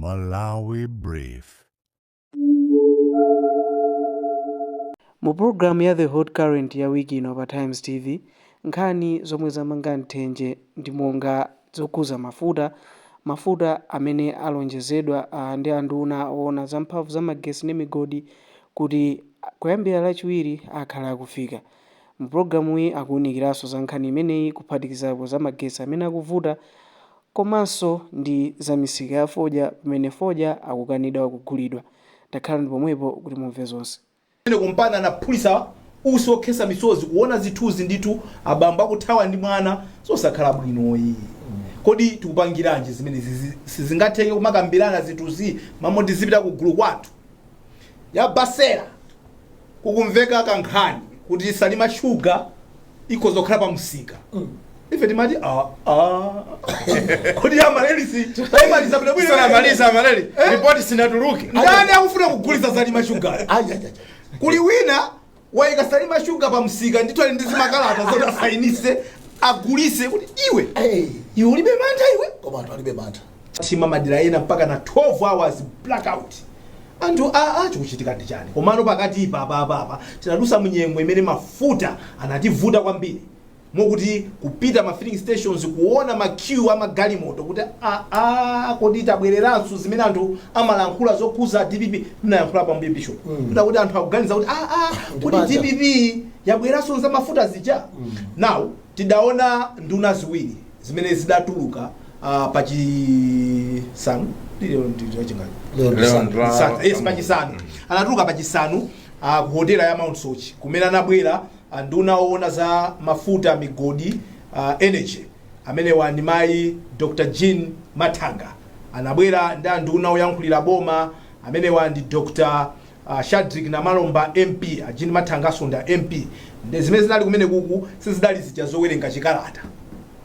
Malawi Brief. Mu pulogalamu ya The Hot Current ya wiki ino pa Times TV, nkhani zomwe zamanga nthenje ndi monga zokhuza mafuta, mafuta amene alonjezedwa ndi anduna oona za mphamvu za magesi ndi migodi kuti kuyambira Lachiwiri akhala akufika. Mu pulogalamuyi akuwunikiranso za nkhani imeneyi kuphatikizapo za magesi amene akuvuta komanso ndi za misika ya fodya pamene fodya akukanidwa kugulidwa. Takhalani pomwepo kuti mumve zonse. Kumene kumpana anaphulisa usi okhesa misozi kuona zithuzi ndithu abambo akuthawa ndi mwana zosakhala bwinoyi. Kodi tikupangiranji zimenezi? Sizingatheke kumakambirana zinthuzi mamoti zipita ku gulu kwathu ya basera kukumveka kankhani kuti Salima Sugar ikhoza kukhala pa msika. Ife timati ah, ah. Kodi amalelisi tayimaliza bwinobwino? Sanamaliza amaleli. Ripoti sinatuluke. Ndani akufuna kugulitsa Salima Sugar? Ai, ai, ai. Kuli wina wayika Salima Sugar pa msika ndithu, ali ndi zimakalata zoti asayinise agulise kuti iwe Hey, iwe ulibe mantha iwe? Koma anthu alibe mantha. Thima madera ena mpaka na 12 hours blackout. Anthu aa, chikuchitika ndi chani? Komano pakati pa apa tinadusa munyengo imene mafuta anativuta kwambiri, mokuti kupita ma filling stations kuona ma queue amagalimoto kuti aa, kodi tabwereranso zimene anthu amalankhula zokhuza DPP? Mnayankhula pambuyo, Bishop, kuti anthu akuganiza kuti aa, kuti Ndibanja. DPP yabweranso za mafuta zija. Now tidaona nduna ziwiri zimene zidatuluka pachisanu. Lero ndi lachingati? Lero ndi Leo Sunday. Yes, pachisanu anatuluka, pachisanu ku hotela ya Mount Soche kumene anabwera nduna oona za mafuta, migodi, energy, amenewa ndi mayi Dr Jean Mathanga. Anabwera ndi anduna oyankhulira boma, amenewa ndi Dr Shadrick Namalomba MP. A Jean Mathanga asonda MP. Ndi zimene zinali kumene kuku sizidali zija zowerenga chikalata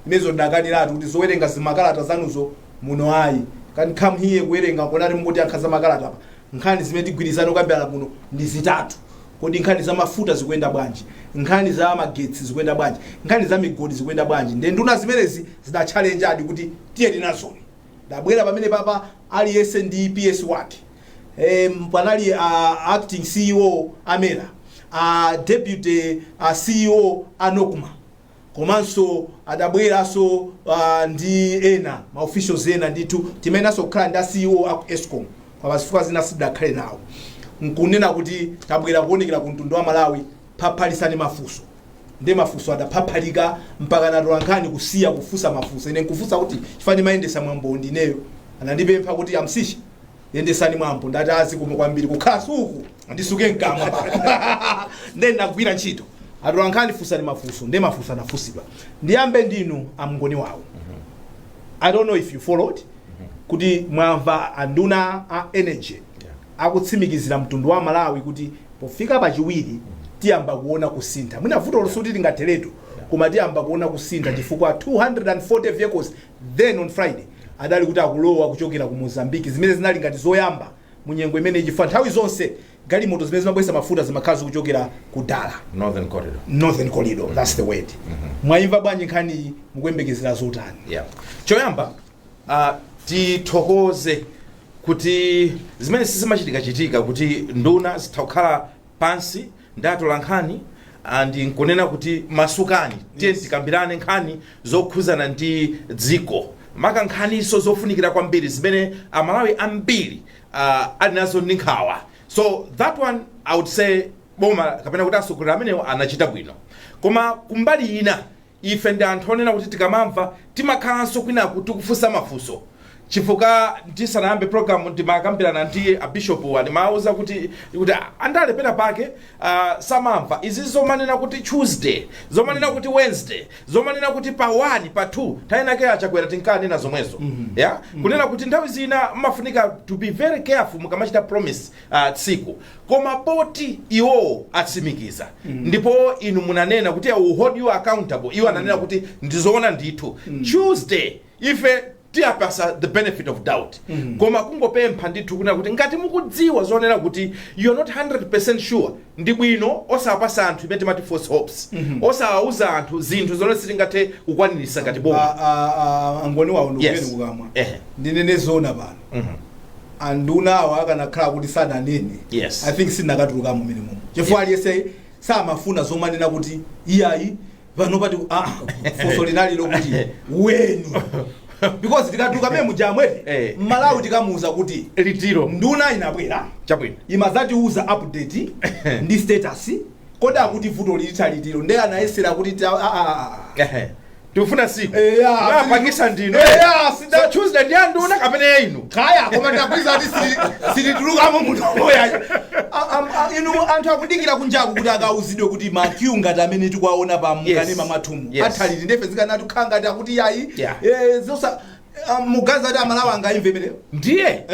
imenezo. Ndakaniratu kuti zowerenga zimakalata zanuzo muno ayi. Can come here kuwerenga konati mukuti ankha za makalata apa. Nkhani zimene tigwirizana kukambirana kuno ndi zitatu. Kodi nkhani za mafuta zikuyenda bwanji? Nkhani za magetsi zikuyenda bwanji? Nkhani za migodi zikuyenda bwanji? Ndi nduna zimenezi zidachallenge adi kuti tiye tinazoni. Ndabwera pamene papa aliyense ndi PS wake. Panali acting CEO a MERA, deputy CEO a NOCMA, komanso adabweranso ndi ena ma officials ena ndithu. Timenenso kukhala ndi a CEO aku ESCOM, kwa zifukwa zina sidakhale nawo. Nkunena kuti tabwera kuonekera ku mtundu wa Malawi, phaphalisani mafunso. Ndi mafunso adaphaphalika mpaka natola nkhani kusiya kufunsa mafunso. Ine nkufunsa kuti chifukwa ndimayendesa mwambo ndineyo, anandipempha kuti amsisha yendesani mwambo. Ndati azikomo kwambiri, kukhala suku ndisuke mkamwa pano. Nde ndagwira ntchito. Atola nkhani funsani mafunso, nde mafunso anafunsidwa. Ndiyambe ndinu amngoni wawo. I don't know if you followed, kuti mwamva anduna a energy akutsimikizira mtundu wa Malawi kuti pofika pachiwiri tiyamba kuona kusintha. Mwina vuto losuti tingatheretu, koma tiyamba kuona kusintha chifukwa 240 vehicles then on Friday adali kuti akulowa kuchokera ku Mozambique, zimene zinali ngati zoyamba mu nyengo imene, chifukwa nthawi zonse galimoto zimene zimabwesa mafuta zimakhala zikuchokera ku Dala. Northern Corridor. Northern Corridor, that's the word. Mwayimva bwanji nkhani? Mukuyembekezera zotani? Yeah. Choyamba tithokoze kuti zimene sizimachitika-chitika kuti nduna zitha kukhala pansi ndi atola nkhani ndi nkunena kuti masukani, tiye tikambirane nkhani zokhuzana ndi dziko, maka nkhaniso zofunikira kwambiri zimene Amalawi ambiri ali nazo ndi nkhawa. So that one I would say boma kapena kuti atsogoleri amenewo anachita bwino. Koma kumbali ina ife ndi anthu onena kuti tikamamva timakhalanso kwinaku tikufunsa mafunso, chifukwa ndisanayambe program ndimakambirana ndi abishopu, ndimawuza kuti andale pena pake samamva izi zomanena kuti Tuesday, zomanena kuti Wednesday, zomanena kuti pa 1, pa 2. Tayenake Achakwera tinkanena zomwezo ya kunena kuti nthawi zina mmafunika to be very careful mukamachita promise tsiku. Koma poti iwowo atsimikiza, ndipo inu munanena kuti I will hold you accountable, iwo ananena kuti ndizoona ndithu Tuesday, ife tiyapasa the benefit of doubt. Koma kungopempha ndithu kunena kuti ngati mukudziwa zonena kuti you're not 100% sure, ndi bwino osapasa anthu imene timati false hopes, osawauza anthu zinthu zomwe sitingathe kukwanirisa ngati boma. Angoni wawo, ndikupeni Yes. kukamwa. Ehe. Ndinene zona pano. Andunawo akanakhala kuti sananene, I think sinakatulukamo minimum, chifukwa aliyense samafuna zomanena kuti iyayi, pano pati funso linali lokuti when, because tikatuluka mene mujamwete, Malawi tikamuuza kuti litiro? Nduna inabwera, imazatiuza update ndi status. Kodi akuti vuto lilitha litiro? Ndiye anayesera kuti Tikufuna siku. Eya. Mwapangisa ndino. Eya, So Tuesday ndi anduna kapena ya inu? Kaya, koma ndakwiza kuti sititulukamo mutomoya. Inu anthu akudikira kunjaku kuti akauzidwe kuti ma queue ngati amene tikuwaona pa mukanema mwathumu athaliti. Ndefe zikanati kukhala ngati akuti yayi, zosa mugaza kuti Amalawi angaimve imeneyo? Ndiye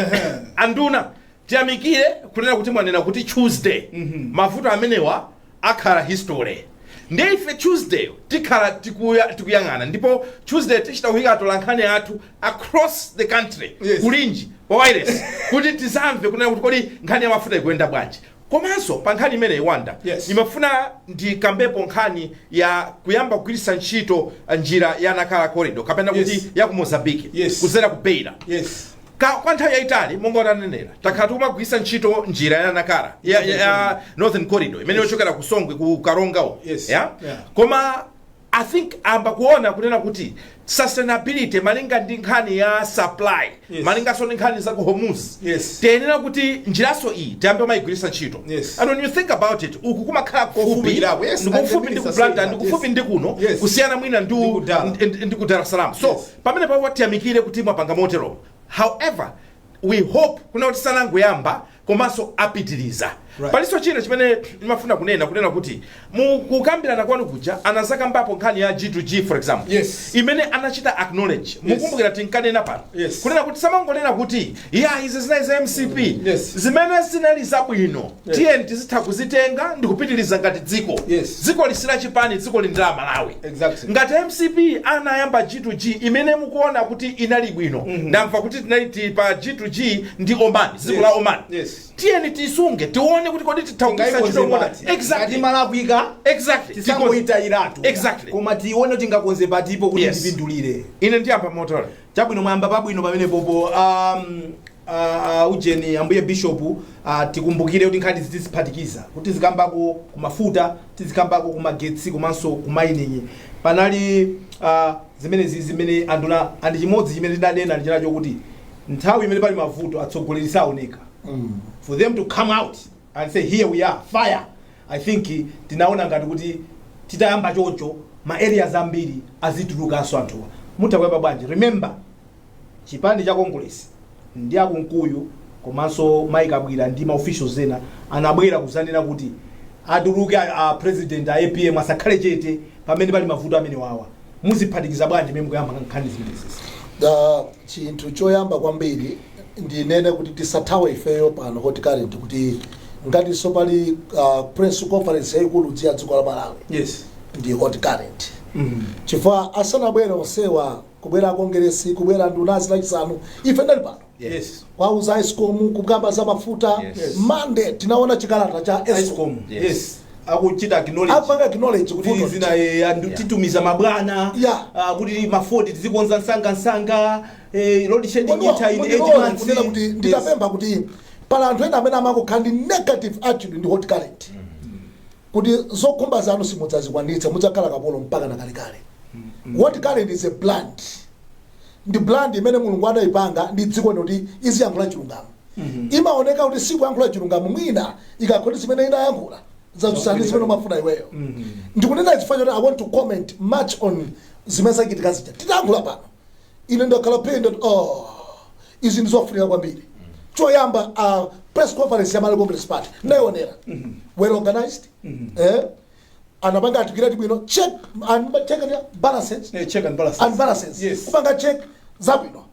anduna tiyamikire kunena kuti mwanena kuti Tuesday mavuto amenewa akhala history. Ndiye ife Tuesday tikhala tikuyang'ana, ndipo Tuesday tichita kuyika atolankhani athu across the country kulinji pa wireless kuti tizamve kunena kuti kodi nkhani ya mafuta ikuyenda bwanji. Komanso pa nkhani imeneyi, Wanda, imafuna ndikambepo nkhani ya kuyamba kugwiritsa ntchito njira ya Nakala Corridor, kapena kuti ya ku Mozambique, kuzera ku Beira. Kwa nthawi yayitali, monga utanenera, takhala tikumagwiritsa ntchito njira ya Nakala ya Northern Corridor imene yochokera ku Songwe, ku Karongawo. Yeah? Yeah. Koma I think amba kuona kunena kuti sustainability, malinga ndi nkhani ya supply, malinganso ndi nkhani za ku Hormuz, tiyenera kuti njiraso iyi tiyambe mayigwiritsa ntchito. And when you think about it, uku kumakhala kufupi, Kofupikirapo, yes, ndikufupi ndi ku Blantyre, ndikufupi ndi kuno, kusiyana mwina ndi Ndi ku Dar. ndi ku Dar es Salaam. So pamene papo tiyamikire kuti mwapanga motero. However, we hope kuna kuti sanangoyamba, komanso apitiriza. Palinso china chimene ndimafuna kunena kuti mukukambirana kwanu kuja anazakambapo nkhani ya G2G, for example, imene anachita acknowledge. Mukumbukira tinkanena pano kunena kuti samangonena kuti ya, izi zinali za MCP, zimene zinali zabwino tiyeni tizitha kuzitenga ndikupitiriza ngati dziko. Dziko lisila chipani, dziko li ndi la Malawi. Ngati MCP anayamba G2G imene mukuona kuti inali bwino, ndamva kuti tinali pa G2G ndi Oman, dziko la Oman, tiyeni tisunge, tione kuti kodi titha kugwiritsa ntchito mota. Ngati malakwika, tisangoyitayiratu, koma tione tingakonze patipo kuti tipindulire. Ine ndiyamba motora. Chabwino, mwayamba pabwino pamene popo. Ujeni, ambuye Bishop, tikumbukire kuti nkhani tiziphatikiza, kuti tizikambako kumafuta, tizikambako kumagetsi, komanso ku mining. Panali zimenezi zimene anduna andi chimodzi chimene tinanena ndi chinacho kuti nthawi imene pali mavuto atsogoleri saoneka. For them to come out and say, "Here we are, fire," I think tinaona ngati kuti titayamba choncho ma areas ambiri azitulukanso anthuwa. Mutha kuyamba bwanji? Remember, chipani cha Congress ndi akunkuyu komanso Mike Abwira ndi ma officials ena anabwera kuzanena kuti atuluke a president a APM, asakhale chete pamene pali mavuto amene wawa. Muziphatikiza bwanji mmene mukuyamba nkhani zimenezi? Da chinthu choyamba kwambiri ndinene kuti tisathawe ifeyo pano Hot Current kuti ngatinso pali press conference yayikulu ya dziko la Malawi, ndi Hot Current, chifukwa asanabwere onsewa, kubwera Kongeresi, kubwera ndunazi Lachisanu, ife ndali pano kwauza ESCOM kukamba za mafuta. Monday tinaona chikalata cha ESCOM. ESCOM, yes, akuchita acknowledge. Apanga acknowledge kuti vuto. Zina titumiza mabwana, kuti ma fault tizikonza msangamsanga, load shedding itha in 8 months. Kunena kuti nditapempha kuti pala anthu ena amene amakukhala ndi negative attitude ndi Hot Current, kuti zokhumba zanu simudzazikwanitsa, mudzakhala kapolo mpaka na kalekale. Hot Current is a brand, ndi brand imene Mulungu anayipanga ndi dziko lino kuti iziyankhula chilungamo. Imaoneka kuti sikuyankhula chilungamo mwina ikakhoti zimene inayankhula zatusani zimene umafuna iweyo. Ndikunena chifukwa choti I want to comment much on zimene zachitika zija. Titayankhula pano, ine ndakhala penda, oh, izi ndizofunika kwambiri. Choyamba, press conference ya Malawi Congress Party ndayionera, well organized, anapanga articulate bwino, check and check and balances. Check and balances. And balances. Kupanga check zabwino.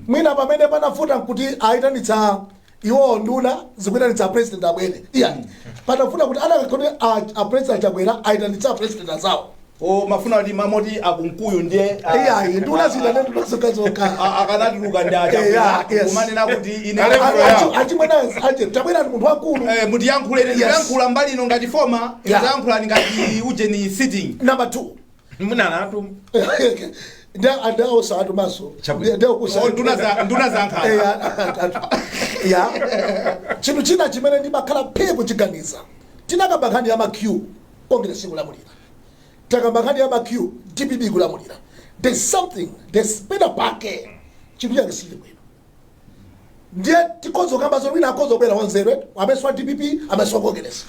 Mwina pamene panafuta nkuti ayitanitsa iwo nduna zikuyitanitsa president abwere, iya, panafuta kuti anakakhoti a president Chakwera ayitanitsa president azawo. O, mafuna kuti mamoti akunkuyu ndiye Iya, nduna zitane nduna zokha. Akanatuluka ndi achakwera kumanena kuti ine Ale mvula yawo. Achimwene aje Chakwera ndi munthu wakulu. Mutiyankhule, ndikuyankhula mbali ino ngati former, ndikuyankhula ngati ujeni sitting. Number two. Munanatu. Ndi andawusa atumaso. Chabwino. Ndewukusa. Oh, nduna za nkhala. Ya, chinthu china chimene ndimakhala phee kuchiganiza, tinakamba nkhani ya ma queue, Congress kulamulira, takamba nkhani ya ma queue, DPP kulamulira. There's something, there's pena pake chinthu chake sili bwino. Ndiye tikhoza kukamba zoti wina akhoza kubwera wanzeru, amene wa DPP, amene wa Congress,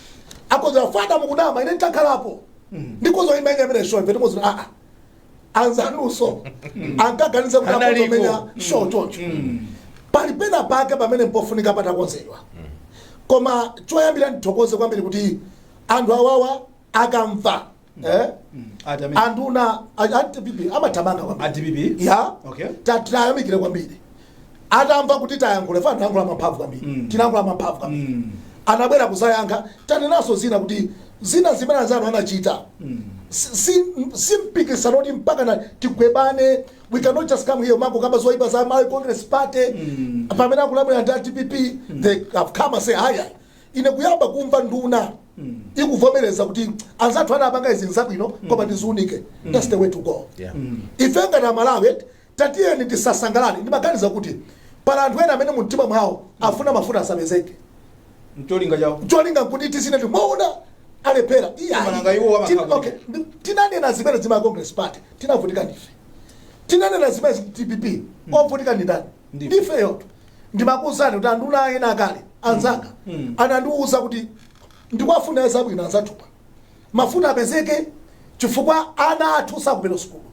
akhoza fada mukunama, ine nditakhalapo ndikhoza kuimba ine amene show ife timozi aa anzanunso ankaganiza kuti akhoza Analiko. kumenya show choncho. Pali pena pake pamene mpofunika patakonzedwa. Koma choyambira, ndithokoze kwambiri kuti anthu awawa akamva, eh? Ati amene? Anduna a DPP amathamanga kwambiri. A DPP? Ya. Okay. Tayamikire kwambiri atamva kuti tayankhula, ife tinayankhula mamphamvu kwambiri, tinayankhula mamphamvu kwambiri. Anabwera kuzayankha. Tanenaso zina kuti zina zimene anzanu anachita si mpikisano kuti mpaka na tigwebane. We cannot just come here mango kamba zoipa za Malawi Congress Party pamene akulamulira ndi DPP. They have come and say haya. Ine kuyamba kumva nduna ikuvomereza kuti anzathu anapanga izi nzabwino, koma tiziunike. That's the way to go. Ife ngati Amalawi, tatiyeni tisasangalale. Ndimaganiza kuti pala anthu ena amene mumtima mwawo afuna mafuta asapezeke. Mcholinga chawo. Cholinga nkuti tisine timaona alephera. Mananga iwo amakhala. Okay, tinanena zimene zima Congress Party tinavutika ndife, tinanena zimene DPP ovutika ndi ndani? Ndife. Ndifeyo. Ndimakuwuzani kuti anduna ena akale anzanga anandiwuza kuti ndikwafuna zabwino anzathupa mafuta apezeke, chifukwa ana athu sakupita sukulu,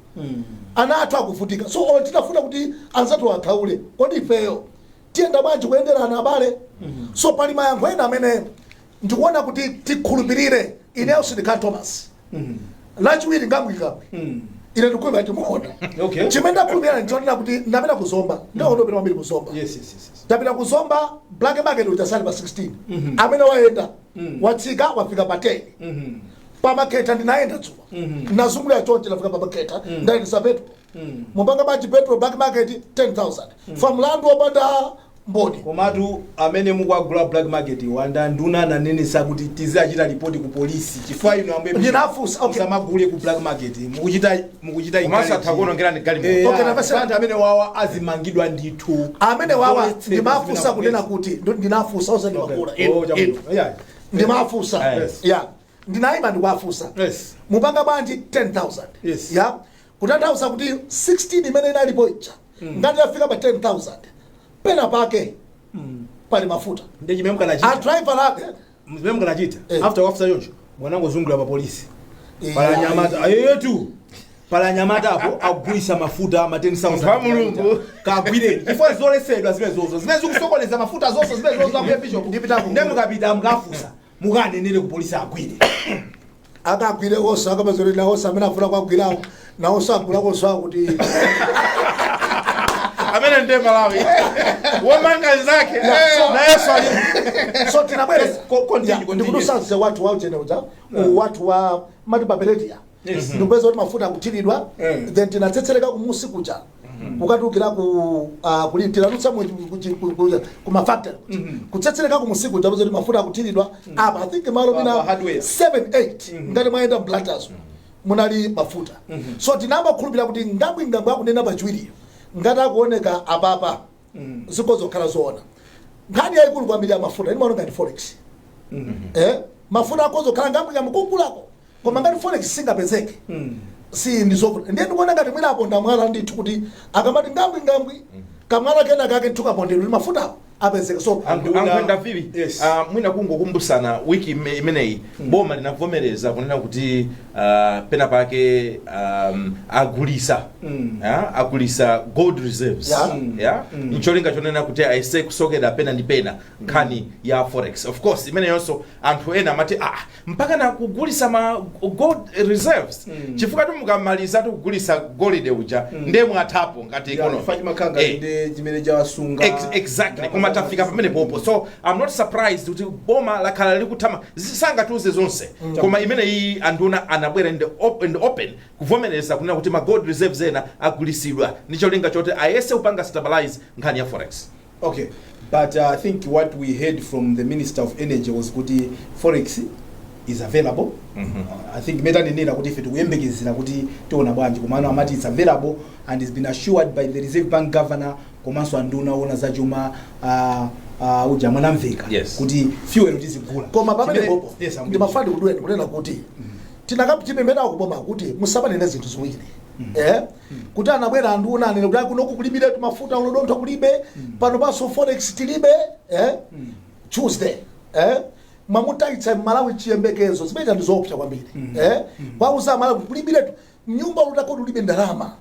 ana athu akuvutika. So olo tinafuna kuti anzathu akhaule, kodi ifeyo tiyenda bwanji kuyenderana abale? So pali mayankho ena amene ndikuona kuti tikhulupirire. Ineyo sindikhala Thomas lachiwiri ngambwikambwi, ine ndikuima timuona. Chimene ndakhulupirira ndichonena kuti ndapita kuzomba, ndakondopita kwambiri kuzomba. Tapita kuzomba, black market uchasali pa 16, amene wayenda watsika wafika pa 10. Pamaketa ndinayenda dzuwa, ndinazungulira chonse, ndafika pamaketa, ndayendesa petrol. Mupanga bachi petrol black market 10,000 fa mlandu wopanda mboni. Komatu amene mukuagula black market wanda nduna ananenesa kuti tizachita ripoti ku polisi, chifukwa inu ambuye Ndinafunsa, okay. musamagule ku black market, mukuchita Komanso encourage. atha kuwonongerani galimoto. Okay, anthu amene wawa azimangidwa ndithu. Amene wawa Zoletsedwa ndimafunsa zimene kunena kuti ndinafunsa ose ndimakula. Oh, chabwino. Yeah. Ndimafunsa. Yes. Ya, ndinayima ndikuwafunsa, mupanga bwanji 10,000? Ya, kutanthauza kuti 16 imene inalipo ija ngati yafika pa 10,000, pena pake pali mafuta. Ndi chimene mukanachita. Adriver lake. Chimene mukanachita after wafusa choncho, mwanangozungulira pa polisi. Pala nyamata ayetu, pala nyamata apo akugulisa mafuta ma 10,000. Munthu wa Mulungu. Kagwireni, chifukwa zolesedwa zimene zozo zimene zikusokoneza mafuta zonse zimene zozo, ambuye bishop. Ndipita Nde mukapita mukafusa, mukanenere ku polisi agwire. Akagwire onse, akapezerera onse amene afuna kuagwirawo, nawonso agulakonso akuti. Amene ndiye Malawi womanga zake nayenso ali. So tinabwereza. Yes, continue, continue. Ndikudusa wathu wa uchene uja, wathu wa mati papeletia, ndikupeza kuti mafuta akuthiridwa. Then tinatsetsereka kumusi kuja, kukatulukira ku kuli tinadutsa ku mafactory kuja, kutsetsereka kumusi kuja, peza kuti mafuta akuthiridwa apa, I think malo mina Pa hardware. 7 8 ngati mwayenda Blantyre munali mafuta. So tinamba kukhulupirira kuti ngambwingambwe akunena pachiwiriyo ngati akuoneka apapa, zikozokhala zoona. Nkhani yayikulu kwambiri ya mafuta ndimaona ngati forex, mafuta akozokhala ngambwingambwe kugulako, koma ngati forex singapezeke, si ndizovuta. Ndiye ndikuona ngati mwina aponda mwala ndithu, kuti akamati ngambwingambwi kamwala kena kake ndithu kapondedwe kuti mafutawo apezeke. So Ankhwenda vivi. Yes. Mwina kungokumbusana, wiki imeneyi boma linavomereza kunena kuti pena pake agulisa, agulisa gold reserves. Yeah? Ncholinga chonena kuti ayese kusokera pena ndi pena nkhani ya forex. Of course imeneyonso anthu ena amati mpaka na kugulisa ma gold reserves, chifukwa mukamaliza kugulisa golide uja ndiye mwathapo ngati economy. Chimakhala ndi chimene chawasunga. Exactly, koma tafika pamene popo, so I'm not surprised kuti boma lakhala likuthama sangatiuze zonse, koma imene iyi anduna anabwera in the open kuvomereza kunena kuti ma gold reserves ena agulisidwa ndi cholinga choti ayese kupanga stabilize nkhani ya forex. Okay, but I think what we heard from the Minister of Energy was kuti forex is available. I think metanenera kuti ife tikuyembekezera kuti tiona bwanji, komano amati it's available and it's been assured by the Reserve Bank governor komanso anduna ona zachuma. uja Mwanamveka kuti fuel tizigula. Koma pamene popo Yes, I'm ndimafuna ndikuduleni kunena kuti tinakapitipembena kuboma kuti musamanene zinthu ziwiri, kuti anabwera anduna anene kuti kunoku kulibe mafuta, ulodontho kulibe, pano paso forex tilibe, Tuesday mwamutayitsa Malawi chiyembekezo. Zimene ndi zoopsa kwambiri, kwauza Malawi kuti kulibiretu mnyumba utakoti ulibe ndalama,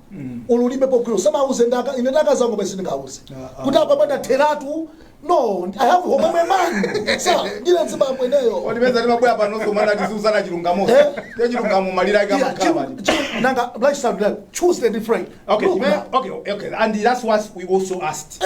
ululibe pokwira, usamauze ndaka ine ndakazango basi ndingauze kuti apa pandatheratu. No, I have home man sa ndine nzibambo ineyo. Ondipeza timabwera panonso mwana tiziuzana chilungamo. Te chilungamo malira ake amakhala. Nanga lifestyle Tuesday ndi Friday. Okay. Look now. Okay, and that's what we also asked.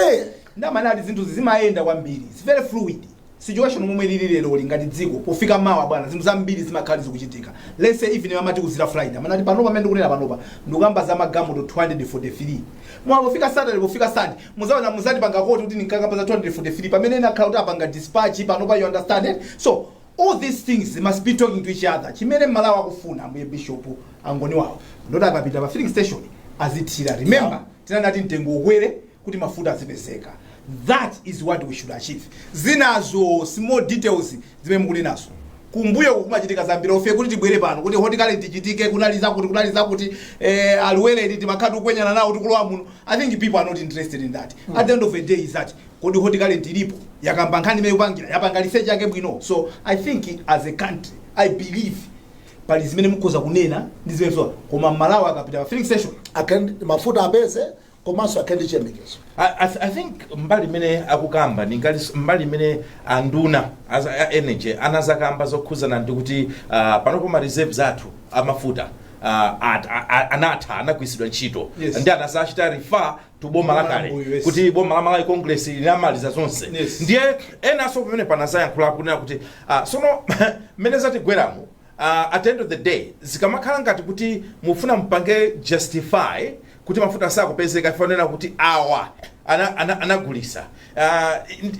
Ndamana ati zinthu zimayenda kwambiri, it's very fluid situation momwe lili lero ngati dziko. Pofika mawa, bwana, zinthu zambiri zimakhala zikuchitika. Let's say even amati kuzira Friday, amanati panopa pamene ndikunena panopa ndikuyamba za magalimoto 243 mwa pofika Saturday, pofika Sunday muzaona muzatipanga koti kuti ndinkakamba za 243 pamene nakhala kuti apanga dispatch panopa. You understand it? So all these things must be talking to each other. Chimene Malawi akufuna, ambuye Bishop angoni wawo, ndoti akapita pa filling station azithira. Remember, tinanati mtengo ukwere kuti mafuta azipezeka. That is what we should achieve. Zinazo, small details zimene mukuli nazo kumbuyo kumachitika zambiri ofe kuti tibwere pano kuti hot current ichitike, kunali zakuti, kunali zakuti, aliwereni timakhala tikukwenyana nawo tikulowa muno. I think people are not interested in that. At the end of the day is that kodi hot current ilipo, yakamba nkhani imene ikupangira, yapanga research yake bwino. So I think as a country, I believe pali zimene mukhoza kunena ndi zimene so, koma Malawi akapita pa filling station mafuta apeze, komanso akhale chiyembekezo. I think mbali imene akukamba ndi ngati mbali imene anduna a energy anazakamba zokhuzana ndi kuti panopo ma reserves athu amafuta anatha, anagwiritsidwa ntchito. Ndi anazachita refer to boma lakale kuti boma la Malawi Congress linamaliza zonse. Ndiye enanso pamene panazayankhula kunena kuti sono mmene zatigweramo, at the end of the day zikamakhala ngati kuti mufuna mpange justify kuti mafuta sakupezeka ifanena kuti awa anagulisa,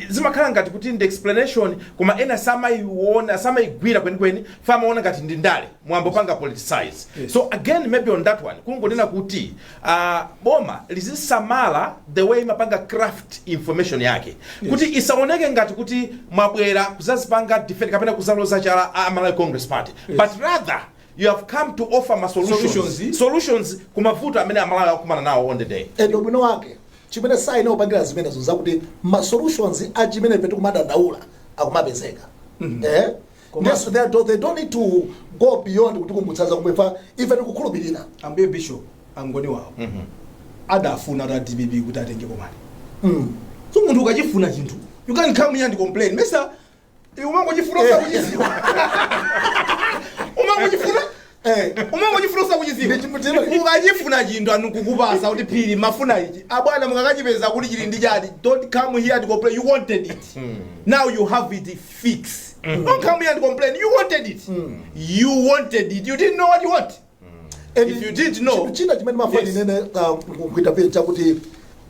zimakhala ngati kuti ndi explanation, koma ena samayiona, samayigwira kwenikweni, famaona ngati ndi ndale, mwambo panga politicize. So again, maybe on that one kungonena kuti boma lizisamala the way imapanga craft information yake kuti isaoneke ngati kuti mwabwera kuzazipanga defend kapena kuzaloza chala a Malawi Congress Party, but rather you have come to offer ma solutions, Solutions. Solutions kumavuto amene Amalawi akukumana nawo on the day. Endo bwino wake chimene saine upangira zimenezo zakuti ma solutions achimene ife tikumadandaula akumapezeka. Yes, they don't need to go beyond kuti kumbutsa zakumwe ife tikukhulupirira. Ambuye Bishop angoni wawo adafuna kuti a DPP kuti atenge komali. So munthu ukachifuna chinthu, you can't come here and complain. Mesa iwe umangochifuna usakuchiziwa, umangochifuna umangochifuna usakuchiziwa. Ukachifuna chinthu anu kukupasa kuti phiri mafuna ichi, abwana, mukakachipeza kuti chili ndi chati, don't come here and complain. You wanted it, now you have it fixed. Don't come here and complain. You wanted it, you wanted it. You didn't know what you want. And If you didn't know- chinthu china chimene mafuna ndinene kuita chakuti,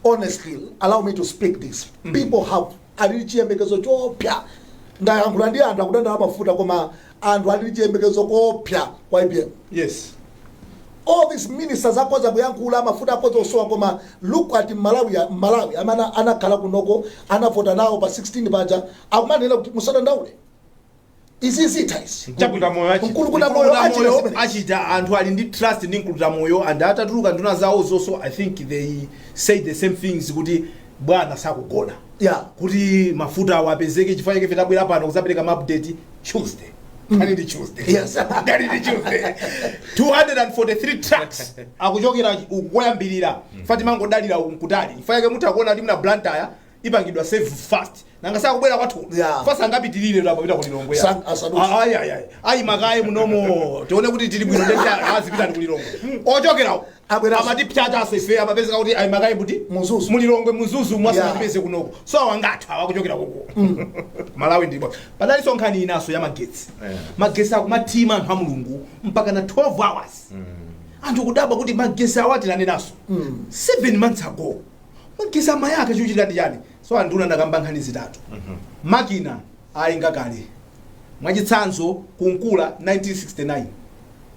honestly, allow me to speak this, people have alili chiyembekezo chopya. Ndayankhula ndi anthu akudandaula mafuta, koma anthu alili chiyembekezo kopya kwa APM. All these ministers akhoza kuyankhula mafuta akhoza kusowa, koma look at Malawi. Malawi amene anakhala kunoko, anavota nawo pa 16 paja, akumanena kuti musadandaule, izi zitha izi. Mkulukuta moyo achita. Mkulukuta moyo achita moyo zimenezi. Achita. Anthu ali ndi trust ndi mkulukuta moyo, and atatuluka nduna zawo zonso, I think they say the same things kuti bwana sakugona kuti mafuta awo apezeke. Chifukwa chake tabwera pano kuzapereka ma update Tuesday. Kani ndi Tuesday? Yes. Kani ndi Tuesday? 243 trucks akuchokera koyambirira fati mangodalira uku nkutali. Chifukwa chake mutha kuona kuti muna Blantyre ipangidwa save fast, nanga sakubwera kwathu. Fast angapitirire apapita kulilongwe. Asadutse. Ayi, ayi, ayi, ayi, makaye munomo tione kuti tili bwino, ndeti azipita ndi kulilongwe ochokerawo. Abweraso. Amati pchachaso ife amapezeka kuti ayi makaye kuti Mzuzu. Mulilongwe, Mzuzu mwasanapeze kunoko. So awangathu awakuchokera koko Malawi ndipo padalinso nkhani inaso ya magetsi. Magetsi akumathima, anthu a Mulungu, mpaka na 12 hours. Anthu kudabwa kuti magetsi awatilanenaso 7 months ago, magetsi amayaka, chikuchitika ndi chani? So anduna ndakamba nkhani zitatu. Makina ayinga kale, mwachitsanzo kunkula 1969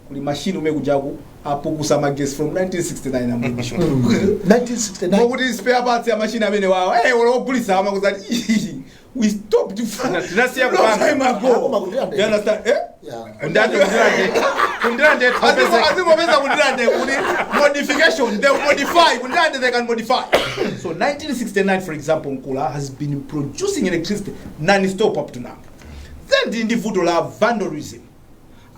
kuli mashini umene kujaku apukusa magesi from 1969, ambuye. 1969. Mokuti spare parts ya mashini amene wawo olo ogulitsa amakuzati We stopped Tinasiya long kupanga. time ago. Akoma kuNdirande. You understand, eh? Yeah. Ndati kuNdirande, kuNdirande tapezeka. Azingopeza kuNdirande kuti modification, they modify kuNdirande, they can modify. So 1969, for example, Nkula has been producing electricity non-stop up to now. Then ndi vuto la vandalism.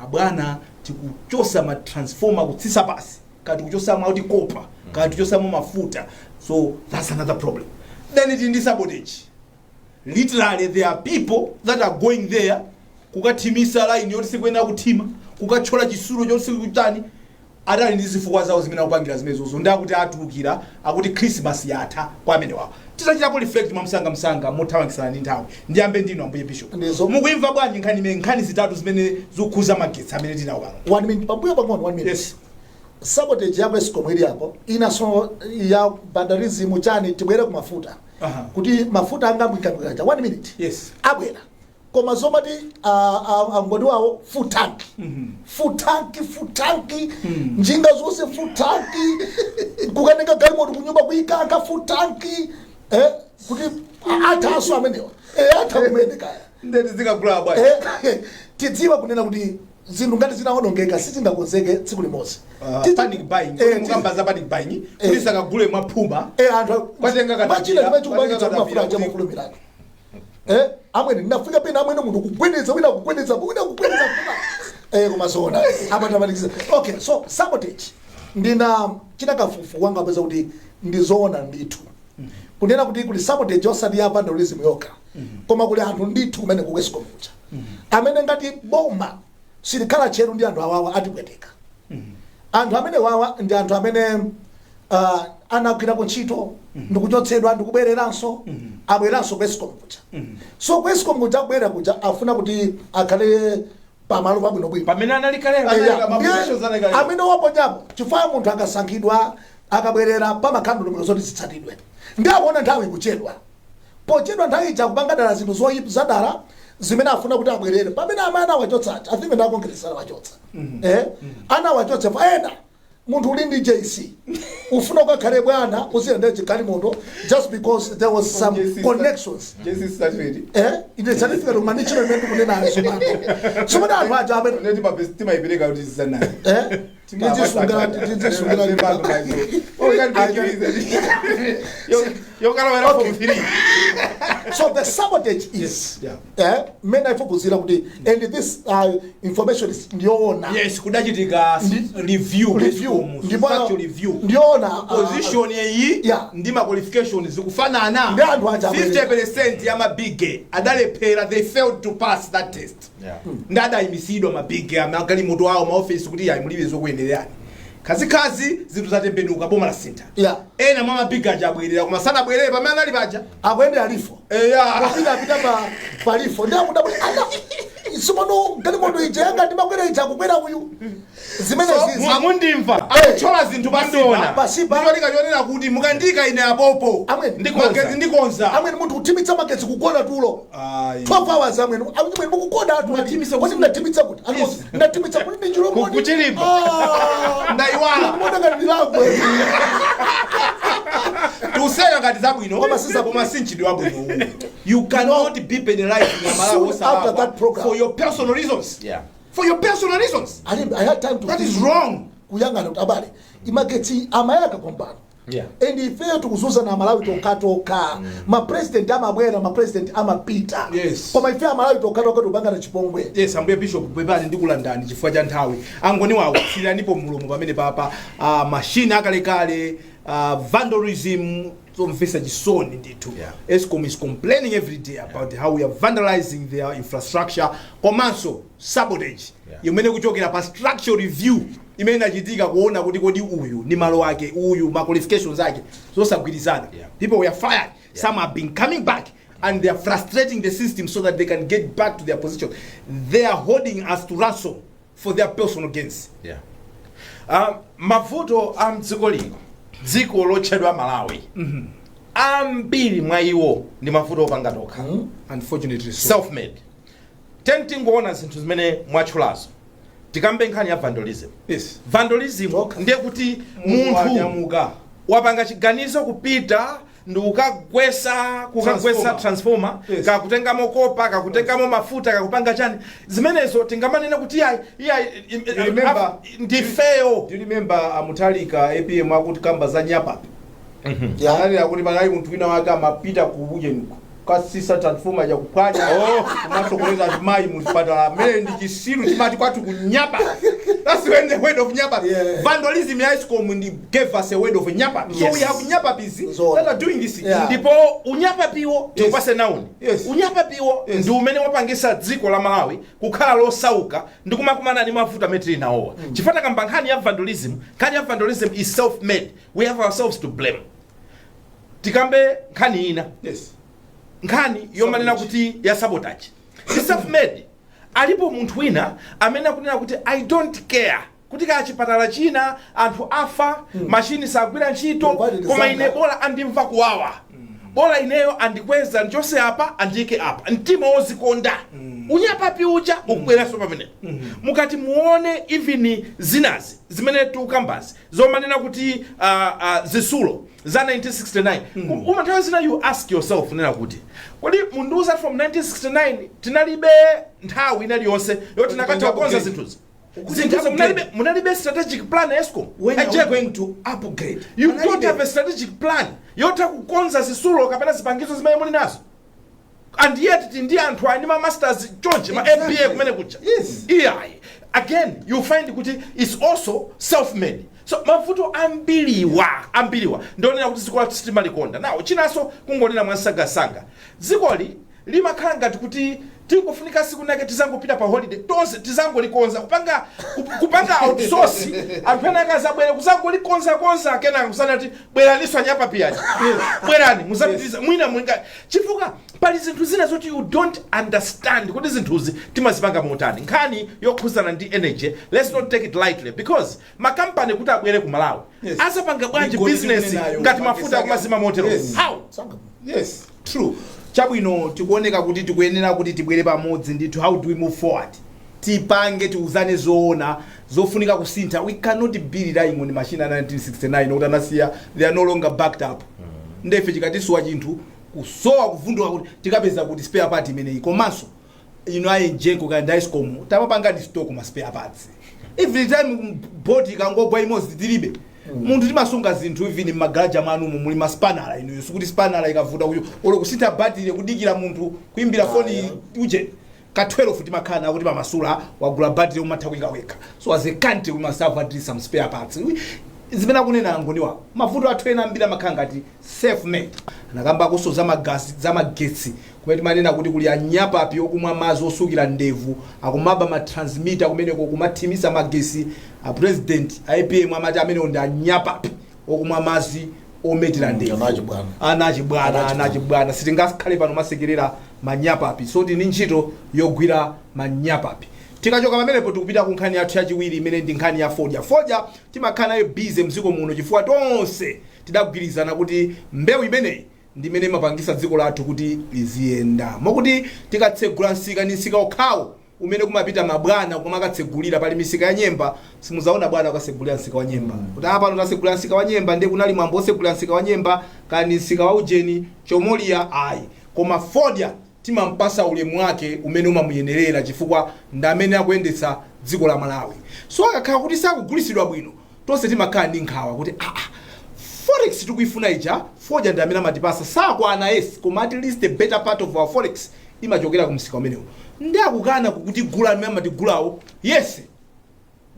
Abwana, tikuchosa ma transformer kutsisa pasi, kati kuchosa mauti copper, kati kuchosamo mafuta. So that's another problem. Then it ndi sabotage. Literally, there are people that are going there kukathimisa line yoti sikuyenera kuthima, kukathyola chisulo choti sikutani. Atali ndi zifukwa zawo zimene akupangira zimenezozo, ndi akuti atulukira akuti Christmas yatha kwa amene wawo. Titachitapo reflect mwamsangamsanga, mothamangisana ndi nthawi, ndiyambe ndinu, ambuye bishop. Ndizo. Mukuimva bwanji nkhani imene, nkhani zitatu zimene zikukhuza magetsi amene tinawo pano? One minute, pambuyo pang'ono, one minute. Yes. Sabotage yako Escom ili yako inaso ya vandalism chani. Tibwere ku mafuta. Kuti mafuta angamwikabwikaja, one minute. Yes. Abwera, koma zomati angoni wawo full tank, full tank, full tank, njinga zonse full tank, kukanenga galimoto kunyumba kuikanka full tank, kuti athaso amenewa, atha kumene kaya. Ndeti zikagula bwanji? Tidziwa kunena kuti zinthu ngati zinaonongeka sizingakonzeke tsiku limodzi. Panic buying. Mukamba za panic buying kuti sakagule mwaphuma. Anthu Kwatenga katapira, machina chimene chikupangitsa kwatenga kuti mafuta katapira aja mafulumirano, amwene ndinafika pena, amwene, munthu kugwedeza, wina kugwedeza, wina kugwedeza, koma zoona amatamatikisa. Okay, so sabotage, ndina chita kafukufuku wanga, apeza kuti ndizoona ndithu kunena kuti kuli sabotage, osati ya vandalism yokha, koma kuli anthu ndithu kumene ku Escom kuja amene ngati boma silikhala tcheru ndi anthu awawa atipweteka. Anthu amene wawa ndi anthu amene anagwirako ntchito ndikuchotsedwa, ndikubwereranso, abweranso ku Escom kuja. So ku Escom kuja akubwerera kuja afuna kuti akhale pamalo pabwinobwino pamene anali kalero. Anali ma positions anali kalero. Amene waponyapo, chifukwa munthu akasankhidwa akabwerera pamakhala ndondomeko zoti zitsatidwe, ndi akuona nthawi ikuchedwa, pochedwa nthawi ija kupanga dala zinthu zoyipa zadala zimene afuna kuti abwerere pamene amene anawachotsa. I think ndi a Congress anawachotsa, anawachotsa fa ena. Munthu uli ndi JC ufuna ukakhale bwana uziyendera chigalimoto just because there was some JC connections. JC certificate. Ine certificate kumanichiro imene ndikunenayo tsopano, tsopano anthu aja amene Neti mapesi timayipereka kuti zisanayi. Tidzisungira. Yokalowera form 3. So the sabotage is mmene aifukuzira kuti, and this information is ndiyoona. Yes, kudachitika review. Review. Structural review. Ndiyoona. Position iyi ndi ma qualifications zikufanana. Ndi anthu aja abwerera. 50% ya mabige adalephera, they failed to pass that test. Ndi adayimisidwa mabige amagalimoto awo, maofesi, kuti ayi, mulibe zokuyenererani. Khazikhazi zinthu zatembenuka, boma la sintha. Ena mwa mabige aja abwerera, koma sanabwerere pamene anali paja. Akuyendera lifo. Eya. Popita apita pa palifo, ndi akuda kuti ana simono galimoto ija yanga ndimakwera ija akukwera uyu, zimene zizi. Mundimva? Akuthyola zinthu. Mundiona? Pasipa. Pasipa kuti mukandika ine apopo Amwene. Ndikonza. Magetsi ndikonza. Amwene, munthu kuthimitsa magetsi, kugona tulo Ayi. 12 hours, amwene, amwene, mukugona atu. Munathimitsa. Kuti mnathimitsa kuti Nathimitsa kuti ndi chilomoni. Kuchilimba. Ndayiwala. Mona ngati ndilakwe. Tiuseka ngati zabwino, Koma si zabwino. koma si mchitidwe wabwino uwu. You cannot be penalized na Malawi Soon after that program. for your personal reasons. For your personal reasons. I had time to That is think. wrong. Kuyang'ana kuti abale, imagetsi amayaka kompano and ifeyo tikuzuza na Malawi tokatoka. Mapresident amabwera, mapresident amapita, koma ife Amalawi tokatoka tikupangana chipongwe. Yes, ambuye bishop, pepani ndikulandani chifukwa cha nthawi. Angoni wawo, tsiranipo mulomo pamene papa mashini akalekale, vandalism, zomvetsa chisoni ndithu. Escom is complaining every day about how we are vandalizing their infrastructure, komanso sabotage imene kuchokera pa structural review imene inachitika kuona kuti kodi uyu ndi malo ake, uyu ma qualifications ake zosagwirizana. People were fired. Some have been coming back and they are frustrating the system so that they can get back to their position. They are holding us to ransom for their personal gains. Yeah. Mavuto a mdziko lino, dziko lotchedwa Malawi, ambiri mwa iwo ndi mavuto opanga tokha. Unfortunately so. Self made. Tingoona zinthu zimene mwatchulazo. Tikambe nkhani ya vandalism. Vandalism ndiye kuti munthu wanyamuka wapanga chiganizo kupita Ndi kukagwesa Transformer. transformer, kakutengamo copper, kakutengamo mafuta, kakupanga chani, zimenezo tingamanena kuti iyayi, iyayi, ndifeyo. Do you remember amutalika APM akuti kamba za nyapapi? Ananena kuti panali munthu wina wake amapita ku ujenuko kasisa transformer yakuphwanya, kumasokoneza azimayi muzipatala, amene ndi chisiru chimati kwathu kunyapa. That's when the word of nyapa, vandalism ya ESCOM ndi gave us a word of nyapa. So we have nyapapis Zoona. that are doing this. Ndipo unyapapiwo, tikupase nauni, unyapapiwo ndi umene wapangisa dziko la Malawi kukhala losauka ndi kumakumana ndi mavuto amene tili nawowa, chifukwa kamba nkhani ya vandalism, nkhani ya vandalism is self made. We have ourselves to blame. Tikambe nkhani ina, nkhani yomanena kuti ya sabotage ndi self made. Alipo munthu wina amene akunena kuti, "I don't care kuti kaya chipatala china anthu afa, machini sagwira ntchito, Provided koma zanga. ine bola andimva kuwawa, bola ineyo andikweza ndichose apa, andiyike apa." Mtima wozikonda, unyapapi uja ukubweranso pamenepo. Mukati muone even zinazi zimene tikukambazi zomanena kuti zisulo za 1969, uma nthawi zina you ask yourself nena kuti, kodi mundiuza from 1969 tinalibe nthawi inaliyonse yoti tinakatha kukonza zinthuzi? Zinthuzi munalibe strategic plan, ESCOM? When are we Ejeko. going to upgrade? You don't have a strategic plan yotha kukonza zisulo kapena zipangizo zimene muli nazo, and yet ndi anthu ali ndi ma masters chonche, ma MBA kumene kucha. Iyayi, again you find kuti it's also self made. So mavuto ambiriwa, ambiriwa ndionena kuti dziko lathu sitimalikonda nawo. Chinanso, kungonena mwansangasanga, dzikoli limakhala ngati kuti tingofunika siku nake tizangopita pa holiday tonse, tizangolikonza, kupanga outsource, anthu ena akazabwera kuzangolikonzakonza, kenaka kusanati bweraninso anyapapi aja, bwerani muzapitiriza mwina mwinga, chifukwa pali zinthu zina zoti you don't understand kuti zinthuzi timazipanga motani. Nkhani yokhuzana ndi energy, let's not take it lightly, because makampani kuti abwere ku Malawi azapanga bwanji Migodi business tikunenayo, ngati mafuta akumazima motero? How? Yes, true. Chabwino, tikuoneka kuti tikuyenera kuti tibwere pamodzi ndithu. How do we move forward? Tipange, tiuzane zoona zofunika kusintha. We cannot be relying on machine a 1969 kuti anasiya, they are no longer backed up. Ndefe chikatisuwa chinthu kusowa, kuvunduka, kuti tikapeza kuti spare part imeneyi? Komanso ino a EGENCO kandi ESCOM, tamapangani stock ma spare parts. Every time bolt ikangogwa imodzi, tilibe munthu. Timasunga zinthu even mmagaraja mwanumu muli maspanala inuyo, sikuti spanala ikavuta kuyo olo kusintha battery, kudikira munthu kuimbira foni uje ka 12, timakhala nawo kuti pamasula wagula battery, umatha kuyika wekha. So as a country we must have at least some spare parts. Zimene akunena angoniwa, mavuto athu ena ambiri amakhala ngati self made. Anakambakonso za magasi, za magetsi, kumene timanena kuti kuli anyapapi okumwa madzi osukira ndevu, akumaba ma transmitter kumeneko, kumathimisa magesi. A president a APM amati amenewo ndi anyapapi okumwa madzi ometera ndevu. Anachibwana. Anachibwana, anachibwana. Sitingakhale pano masekerera manyapapi, so tini ntchito yogwira manyapapi. Tikachoka pamenepo tikupita ku nkhani yathu yachiwiri imene ndi nkhani ya fodya. Fodya timakhala nayo busy mdziko muno chifukwa tonse tidagwirizana kuti mbewu imeneyi ndi imene imapangisa dziko lathu kuti liziyenda, mokuti tikatsegula msika, ni msika okhawo umene kumapita mabwana kumakatsegulira. Pali misika ya nyemba, simuzaona bwana akasegulira msika wa nyemba kuti apa tasegulira msika wa nyemba, ndiye kunali mwambo osegulira msika wa nyemba kani msika wa ujeni chomolia, ayi. Koma fodya timampasa ulemu wake umene umamuyenerera chifukwa ndi amene akuyendetsa dziko la Malawi. So akakhala kuti sakugulisidwa bwino, tonse timakhala ndi nkhawa kuti aa, forex tikuifuna ija, fodya ndi amene amatipasa. Sakwana, yes, koma at least the better part of our forex imachokera ku msika umenewo. Ndi akukana kukutigula amene amatigulawo, yes,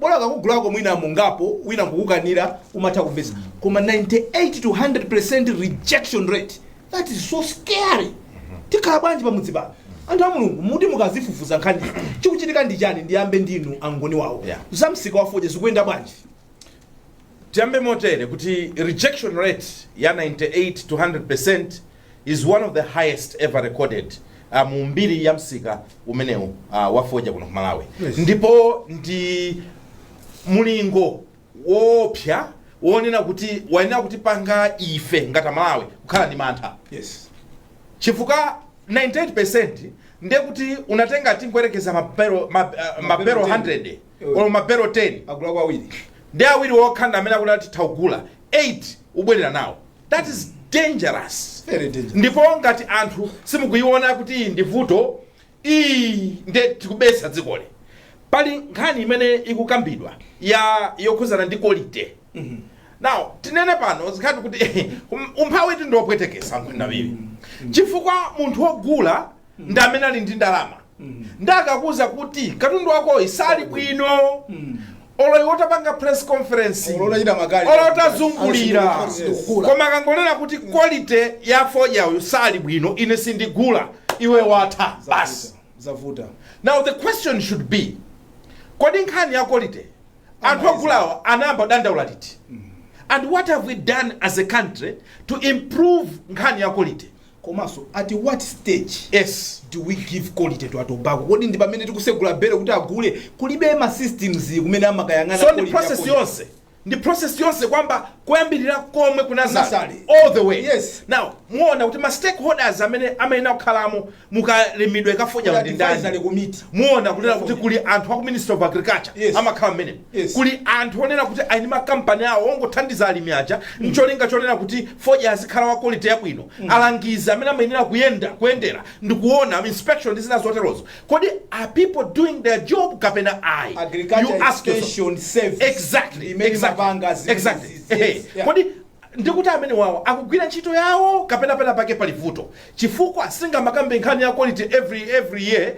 bola kakugulako mwina mungapo, wina nkukukanira, umatha kumvetsa, koma 98 to 100% rejection rate, that is so scary. Tikhala bwanji pamudzi pano, anthu a Mulungu? Muti mukazifufuza nkhani, chikuchitika ndi chani? Ndiyambe ndinu angoni wawo. Za msika wa fodya zikuyenda bwanji? Tiyambe motere kuti rejection rate ya 98 to 100% is one of the highest ever recorded mu mbiri ya msika umenewu wa fodya kuno ku Malawi. Ndipo ndi mulingo woopsa wonena kuti wayenera kutipanga ife ngati Amalawi kukhala ndi mantha, chifukwa 98% ndiye kuti unatenga, tingoyerekeza mabero mabero 10. 100 or mabero 10, agula awiri. Ndi awiri okha ndi amene akuti titha kugula, 8 ubwerera nawo. That is dangerous. Very dangerous. Ndipo ngati anthu simukuiona kuti iyi ndi vuto, iyi nde tikubesa dzikoli. Pali nkhani imene ikukambidwa ya yokhuzana ndi quality. Now tinene pano zikhati kuti umphawi ndi wopwetekesa nkhwendawiri, chifukwa munthu wogula ndi amene ali ndi ndalama, ndakakuza kuti katundu wakoyi sali bwino, olo iwe utapanga press conference, olo utachita makali, olo utazungulira, Yes. koma akangonena kuti quality ya fodyayo sali bwino, ine sindigula, iwe watha basi. Zavuta. Now the question should be, kodi nkhani ya quality anthu ogulawa anayamba kudandaula liti, and what have we done as a country to improve nkhani ya quality? Komanso at what stage do we give quality to tobacco? Kodi ndi pamene tikusegula bere kuti agule? Kulibe ma systems kumene amakayang'ana So ndi quality ya process quality? yonse, ndi process yonse kwamba kuyambirira komwe kunazale Kunazale. all the way. Now muona kuti ma stakeholders amene amayenera kukhalamo mukalimidwe kafodya ndi ndani? Advisory committee. Muona kunena kuti kuli anthu aku Ministry of Agriculture, amakhala mmene kuli anthu onena kuti ali ndi makampani awo ongothandiza alimi aja ncholinga chonena kuti fodya azikhala wa quality yabwino, alangizi amene amayenera kuyenda kuyendera ndikuona inspection ndi zina zoterozo. Kodi are people doing their job kapena ayi? Agriculture You ask yourself. Extension Service imene imapanga zimene zizi. Yes. Kodi ndikuti amene wawo akugwira ntchito yawo kapena pena pake pali vuto? Chifukwa singamakambe nkhani ya quality every year,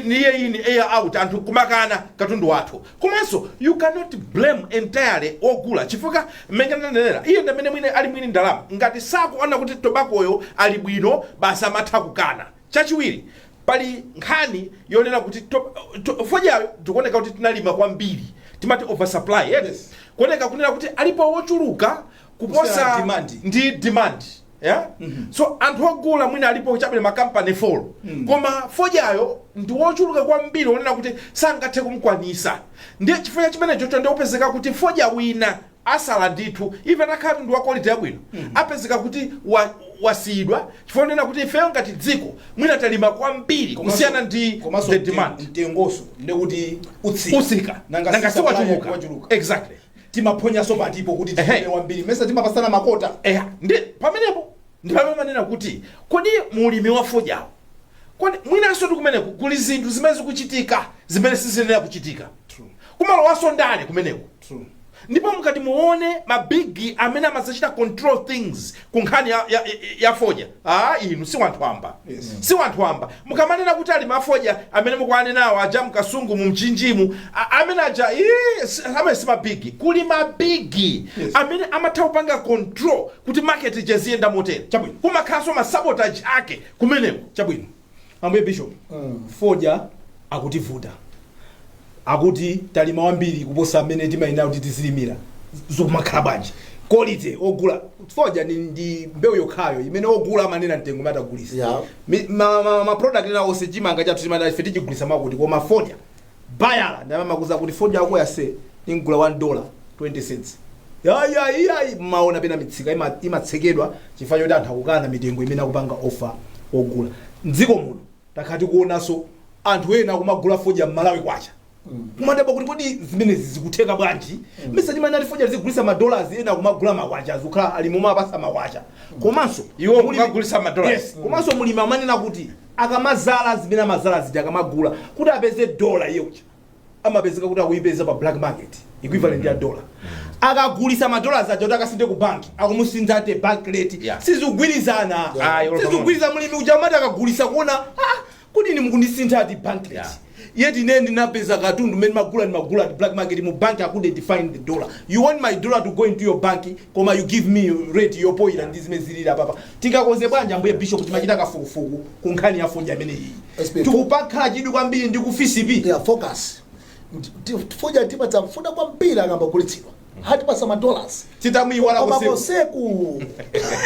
year in, year out, anthu kumakana katundu wathu. Komanso you cannot blame entirely ogula, chifukwa mmene ndanenera, iye ndi amene mwine ali mwini ndalama. Ngati sakuona kuti tobakoyo ali bwino, basi amatha kukana. Chachiwiri, pali nkhani yonena kuti fodyayo tikuoneka kuti tinalima kwambiri, timati oversupply, yes? Yes. Kuoneka kunena kuti alipo wochuluka kuposa kusiyana demand. Ndi demand, yeah? So anthu ogula mwina alipo chabwino makampani 4, koma fodyayo ndi wochuluka kwambiri wonena kuti sangathe kumkwanisa. Ndiye chifukwa chimene chocho ndiopezeka kuti fodya wina asala ndithu, even akhala ndi wa quality yabwino, apezeka kuti wasiyidwa chifukwa nena kuti ifeyo ngati dziko mwina talima kwambiri kusiyana ndi Komanso the demand. Mtengoso ndekuti utsika. Utsika. Nanga nanga si supply siwachuluka. wachuluka. Timaphonyaso patipo kuti tilime wambiri, mesa timapasana ma quota? Eya, ndi pamenepo ndi pamene manena kuti kodi mulimi wa fodyawo, kodi mwinanso ndi kumeneku kuli zinthu zimene zikuchitika zimene siziyenera kuchitika? Kumalowaso ndale kumeneko. Ndipo mukati muone ma big amene amazachita control things ku nkhani ya fodya, inu si wanthu wamba. Si wanthu wamba. Mukamanena kuti ali mafodya amene mukuanenawo aja mkasungu mu Mchinjimu, amene aja amene si ma big. Kuli ma big amene amatha kupanga control kuti market ije ziyenda motere. Kumakhalanso ma sabotage ake kumeneko. Chabwino, ambuye Bishop, fodya akutivuta, akuti talima wambiri kuposa amene timayenera kuti tizilimira. Zikumakhala bwanji quality? Ogula fodya ndi mbewu yokhayo imene ogula amanena mtengo umene atagulisa. Ma product ena onse, chimanga chathu timati ife tichigulisa makuti, koma fodya bayala ndamamakuza kuti fodya ako yase ingula $1 20 cents. Yayi, maona pena mitsika imatsekedwa chifukwa choti anthu akukana mitengo imene akupanga offer ogula. Mdziko muno takhala tikuonanso anthu ena akumagula fodya m'Malawi kwacha, kumadabwa kuti kodi zimenezi zikutheka bwanji? Mesa timanati fodya zigulisa ma dollars, ena akumagula makwacha, azikhala ali momwe apasa makwacha. Komanso Iwo kumagulisa ma dollars. Yes. Komanso mulimi amanena kuti akamazala zimene amazala zija, akamagula kuti apeze dola, iye uja amapezeka kuti akuyipeza pa black market equivalent ya dola. Akagulisa ma dollars aja kuti akasinde ku banki, akumusintha ate bank rate. Sizikugwirizana. Ah, iwo Sizikugwirizana. Mulimi uja amati akagulisa kuona, ah, kuti ni mukundisintha ati bank rate, yet ine ndinapeza katundu mmene magula ndimagula at black market. Mu bank I couldn't define the dollar. You want my dollar to go into your bank, koma you give me rate yopoyira ndi zimene zilili apapa. Tingakonze bwanji, ambuye Bishop? Timachita kafukufuku ku nkhani ya fodya imene iyi. SP. Tikupakhala chidwi kwambiri ndi ku FISP. Yeah, focus. Fodya timadzamfuna kwambiri akambagulitsidwa, hatipasa ma dollars. Titamuyiwala koma koseku. Koseku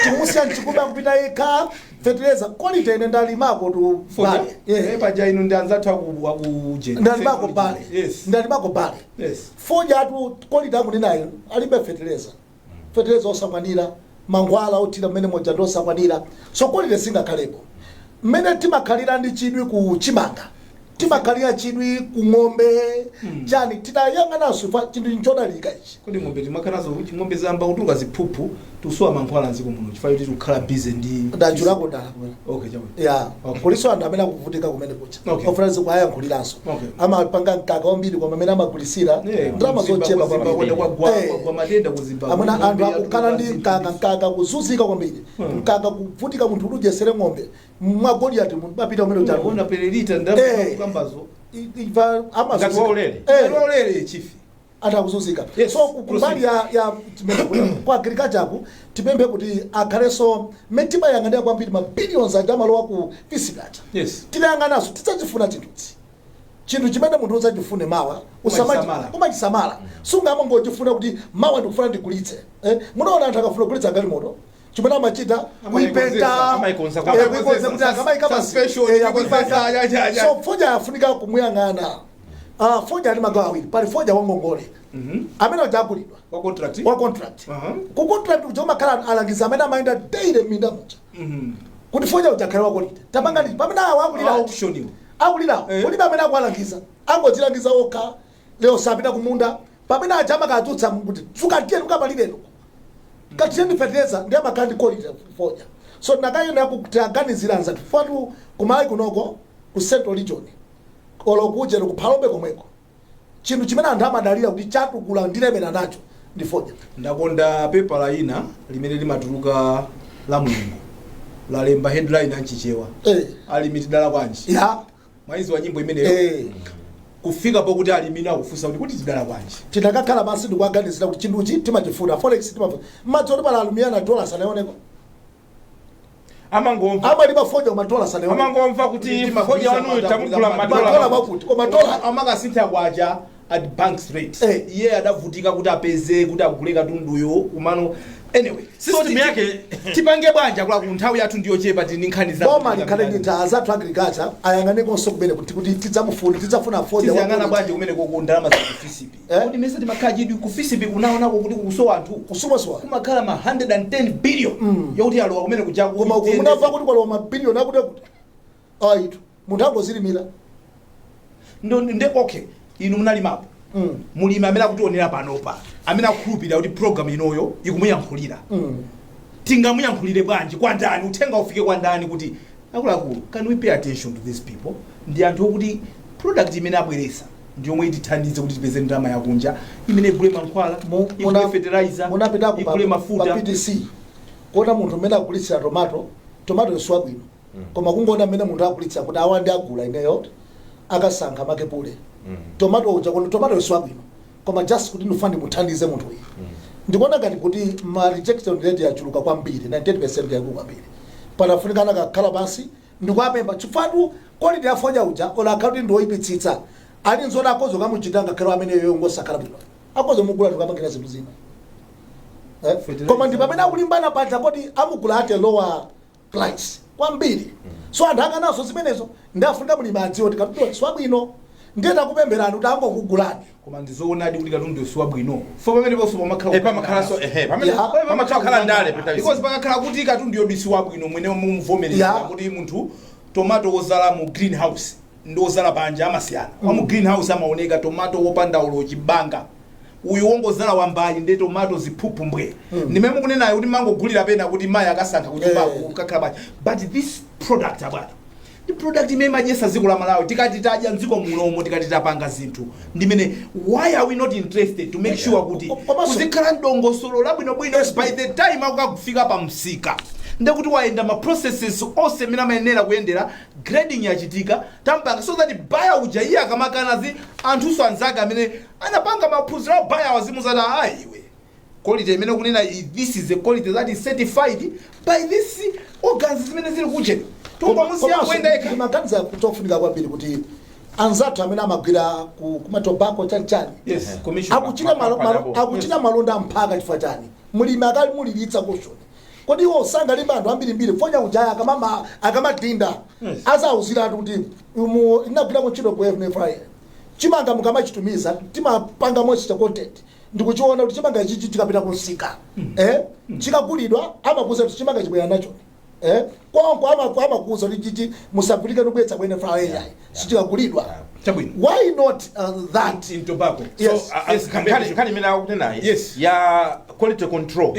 timusiya mchikuba kupita yekha. Fertilizer quality, ine ndalimako tu barley. Bale. Eh, paja inu ndi anzathu aku Ndalimako barley. Ndalimako barley. Fodya atu quality akunenayo alibe fertilizer, fertilizer osakwanira, mankhwala othira mmene moja ndi osakwanira, so quality singakhalepo. Mmene timakhalira ndi chidwi ku chimanga. Timakhalira chidwi ku ng'ombe chani, titayang'ananso fa chinthu nchodalika ichi. Kodi ng'ombe timakhalazo kuti ng'ombe zamba kutuluka ziphuphu, tusowa mankhwala mdziko muno chifukwa choti tikukhala busy ndi Ndachulako dala kumene. Okay, chabwino. Ya. Okay. Kuliso anthu amene akuvutika kumene kucha. Ofuna zikuayankhuliranso. Amapanga mkaka wambiri koma amene amagulisira ndalama zochepa kwambiri. Kwa matenda ku Zimbabwe. Amuna ng'ombe anthu akukhala ndi yatuluka mkaka, mkaka kuzunzika kwambiri, mkaka kuvutika, munthu kuti udyesere ng'ombe mwagoliati mapita umene Ona ucha per lita ndalama kukambazo. Iva amazunzika. Ngati waulere. Lolere chief. Anthu akuzunzika. Yes, So kumbali ya ku agriculture ku, tipemphe kuti akhalenso mitima yang'anira kwambiri ma billions aja amalowa ku FISP aja. Titayang'ananso tidzachifuna chinthuchi, chinthu chimene munthu udzachifune mawa Umachisamala. Umachisamala, sungamangochifuna kuti mawa ndikufuna ndigulitse, eh? Munaona anthu akafuna kugulitsa galimoto, chimene amachita kuipenta, Amayikonza. kuikonza kuti akamayika Suspension, akuipanga. ya. So fodya afunika kumuyang'ana. Fodya ali magawo awiri. Pali fodya wangongole amene uja agulidwa Wa contract. Wa contract. Ku contract uja umakhala alangiza amene amayenda daily m'minda muja kuti fodya uja akhale wa quality, tapanga ndi pamene awo akulira Auction iwo. Akulirawo kulibe amene akuwalangiza, angodzilangiza okha. Lero sapita kumunda, pamene aja amakadzutsa kuti dzuka, tiye mukapalireno, katiyeni fertilizer, ndi amakhala ndi quality fodya. So tinakayenda kuti aganizira anzathu fatu kumalawi kunoko, ku Central Region olo kujero kuphalombe komweko, chinthu chimene anthu amadalira kuti chatukula ndilemera nacho ndi fodya. Ndakonda pepa ina limene limatuluka la Mulungu, lalemba headline anchichewa, "Alimi tidala bwanji?" Mwaizi wa nyimbo imeneyo? Kufika pokuti alimi akufunsa kuti tidala bwanji? Tinakakhala pansi ndikuaganizira kuti chinthuchi timachifuna, forex timafuna. Mmadzi oti pala alumiyana dollars anaoneko. Amangomva Amaliba fodya koma dollars anaoneko. Amangomva kuti fodya wanuyu tamugula madola madola makuti koma dola Amakasintha kwacha at banks rate. Iye adavutika kuti apeze kuti agule katunduyo kumano. Anyway, System so tipange bwanji akuluakulu? Nthawi yathu ndiyochepa, tili ndi nkhani za Boma likhale ndi azathu agriculture ayang'anekonso kumene kuti tidzamufuna, tidzafuna fodya Tiziyang'ana wa bwanji kumene koko ndalama za ku FISP? Kodi mese timakhala chidwi ku FISP, kunaonako kuti kukusowa anthu? Kusowasowa. Kumakhala ma 110 billion yokuti alowa kumene kuja. Koma munamva kuti kwalowa mabiliyoni akuti kuti ayitu munthu angozilimira. Nde okay, inu munalimapo. Mulimi amene akutionera panopa, amene akukhulupirira kuti program inoyo ikumuyankhulira, tingamuyankhulire bwanji? Kwa ndani uthenga ufike kwa ndani kuti akuluakulu, can we pay attention to these people? Ndi anthu okuti product imene abweresa ndi yomwe itithandize kuti tipeze ndalama yakunja imene igule mankhwala, igule fertilizer, Munapitako igule pa mafuta. PTC kuona munthu mmene agulitsira tomato. Tomato isiwa bwino, koma kungoona mmene munthu agulitsira kuti awa ndi agula ineyo, akasankha makepule tomato uja kuno, tomato isiwa bwino, koma just kuti ndifuna ndimuthandize munthu uyu. Ndikuona ngati kuti ma rejection rate yachuluka kwambiri, 98% yakulu kwambiri. Panafunikana kakhala pansi ndikuapemba chifukwa quality ya fodya uja ola akhala kuti ndiwoyipitsitsa, ali nzoti akozo kamuchita ngakhale ameneyo ngosakhala bwino, akozo mugula tikapangira zinthu zina. Fertilizer. Koma ndi pamene akulimbana paja kodi amugula at a lower price kwambiri. So anthu akanaso zimenezo, ndi afunika mulimi adziwe kuti katundu siwabwino, ndiye takupempherani kuti angokugulani. Koma ndizoonadi kuti katundu siwa bwino fo pamene ponso pamakhala Pamakhalanso ehe pamene pamakhala ndale peta. Because pakakhala kuti katundu yodi siwabwino, mwene mumuvomereza kuti munthu tomato wozala mu greenhouse ndi wozala panja amasiyana. Wa mu greenhouse amaoneka tomato wopanda ulo chibanga, uyu wongozala wambayi ndi tomato ziphuphu mbwe. Ndimene mukunenayo kuti mangogulira pena kuti mayi akasankha kunyumbako kukakhala bwanji. But this product, abwana, ndi product imene imadyesa dziko la Malawi. Tikati tadya mdziko munomo, tikati tapanga zinthu, ndimene why are we not interested to make sure kuti kuzikhala mdongosolo labwinobwino? By the time akukafika pa msika, ndekuti wayenda ma processes onse amene amayenera kuyendera, grading yachitika, tampanga, so that buyer uja iye akamakana zi anthunso anzake amene anapanga maphunziro a buyer wazimuzati, "Ayi iwe, quality imene kunena this is a quality that is certified by this organs zimene zili kuchedwa." Tungomusiya kuyenda yekha. Ndimaganiza chofunika kwambiri kuti anzathu amene amagwira kumatobacco chanichani Yes, commission. akuchita Makampani abo. akuchita malonda amphaka. Chifukwa chani mulimi akalimulilitsa kushoni? Kodi iwo sangalimba anthu ambirimbiri? Fodya ujaya akamadinda azauzira anthu kuti mu inagwirako ntchito ku NFRA, chimanga mukamachitumiza timapanga moisture content ndikuchiona kuti chimanga ichichi chikapita kumsika, chikagulidwa, amakuza kuti chimanga chibwera nacho. Konko amakuuza kuti chichi musagulike ndikuyetsa kwene fra AI sichikagulidwa. Chabwino. Why not that? In tobacco. Yes. So, nkhani imene akunenayi ya quality control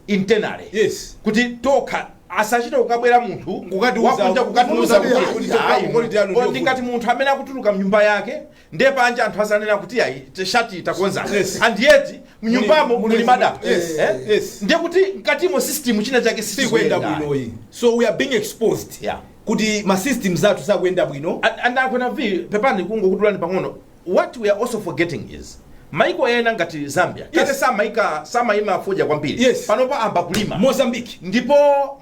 internally, kuti tokha, asachite kukabwera munthu Kukatiuza- wakunja kukatiuza kuti kuti tobacco ayi, quality yanu ndiyo. Ndingati munthu amene akutuluka mnyumba yake, ndiye panja anthu azanena kuti ayi, shati takonza, and yet mnyumbamo muli mada. Eh? Ndiye kuti mkatimo system china chake sikuyenda sikuyenda. Bwinoyi. So we are being exposed kuti ma systems athu sakuyenda bwino. And akwena vi, pepani kungokutulani pang'ono, what we are also forgetting is maiko ena ngati Zambia kale samaika, samaima fodya kwambiri. Panopa amba kulima. Mozambique. Ndipo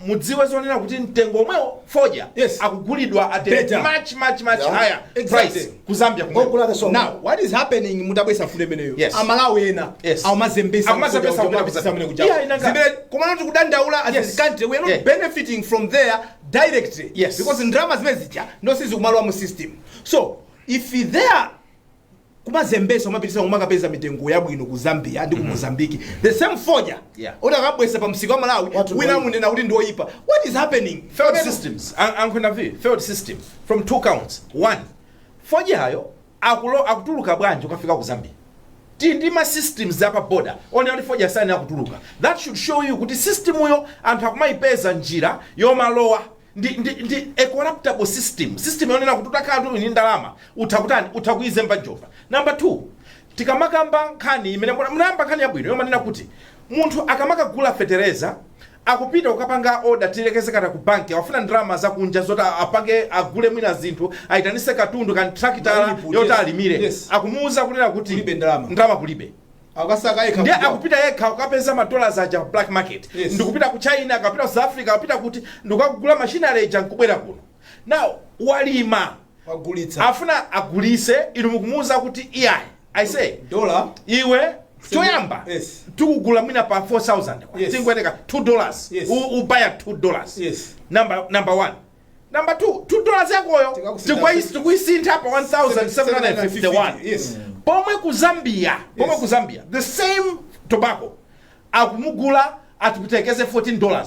mudziwe zonena kuti mtengo omwewo fodya akugulidwa at a Better. much, much, much higher price ku Zambia kumweko. Ogulake so. Now what is happening, mutabwesa fundo imeneyo, Amalawi ena amazembesa. Akumazembesa kupita ku Zambia. Yeah, inanga. Komano tikudandaula as a country, we are not benefiting from there directly because ndalama zimene zija ndosizikumalowa mu system. So if there kumazembesa, umapitisa, umakapeza mitengo yabwino ku Zambia ndi ku Mozambique, the same fodya utakabwesa pa msika wa Malawi, Watu wina ndoyipa. Munena kuti ndioyipa. What is happening? Failed systems. Ankhwena vi, failed system from two counts. One, fodyayo akulo akutuluka bwanji ukafika ku Zambia? Ti ndi ma systems apa border one kuti fodya sani akutuluka. That should show you kuti system uyo anthu akumayipeza njira yomalowa. Ndi a corruptible system, system yonena kuti utakhala tu ndi ndalama utha kutani, utha kuizemba njova. Number two, tikamakamba nkhani imene munayamba, nkhani yabwino yomanena kuti munthu akamakagula fetereza akupita kukapanga order, tilekeze kata ku banki, awafuna ndalama zakunja zoti apange, agule mwina zinthu, ayitanise katundu kan tractor Input, yoti yes. alimire. Akumuwuza kunena kuti Kulibe ndalama. Ndalama kulibe. Akasaka yekha. Ndiye akupita yekha ukapeza ma dollars aja black market. Ndikupita ku China, akapita ku South Africa, akapita kuti, ndikukagula machinery ija nkubwera kuno. Now walima, wagulitsa, afuna agulise, inu mukumuwuza kuti iyayi, I say dola. Iwe choyamba tikugula mwina pa 4000, tingweteka $2, ubaya $2. Number one. Number two, $2 yakoyo tikuisintha pa 1751. Pomwe ku Zambia, pomwe ku Zambia the same tobacco akumugula atikutekeze $14.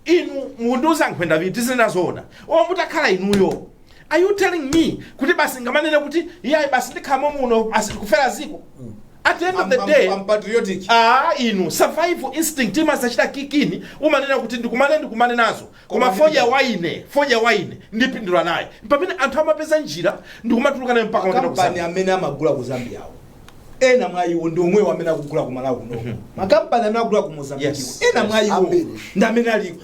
Inu mundiuza, nkhwenda viti tizinazoona omwe mutakhala inuyo, are you telling me kuti basi ngamanene kuti iyayi, basi ndikhalamo muno, basi tikufera ziko? At the end of the day, I'm patriotic. Ah, inu, survival instinct imazachita kick in, umanena kuti ndikumane, ndikumane nazo, koma fodya waine, fodya waine ndipindula naye. Pamene anthu amapeza njira ndikumatuluka naye mpaka mapita ku Makampani Zambia. Amene amagula ku Zambia awo, ena mwa iwo ndi omwewo amene akugula ku Malawi kuno. Makampani amene akugula ku Mozambique, ena mwa iwo Ambiri. ndi amene aliko.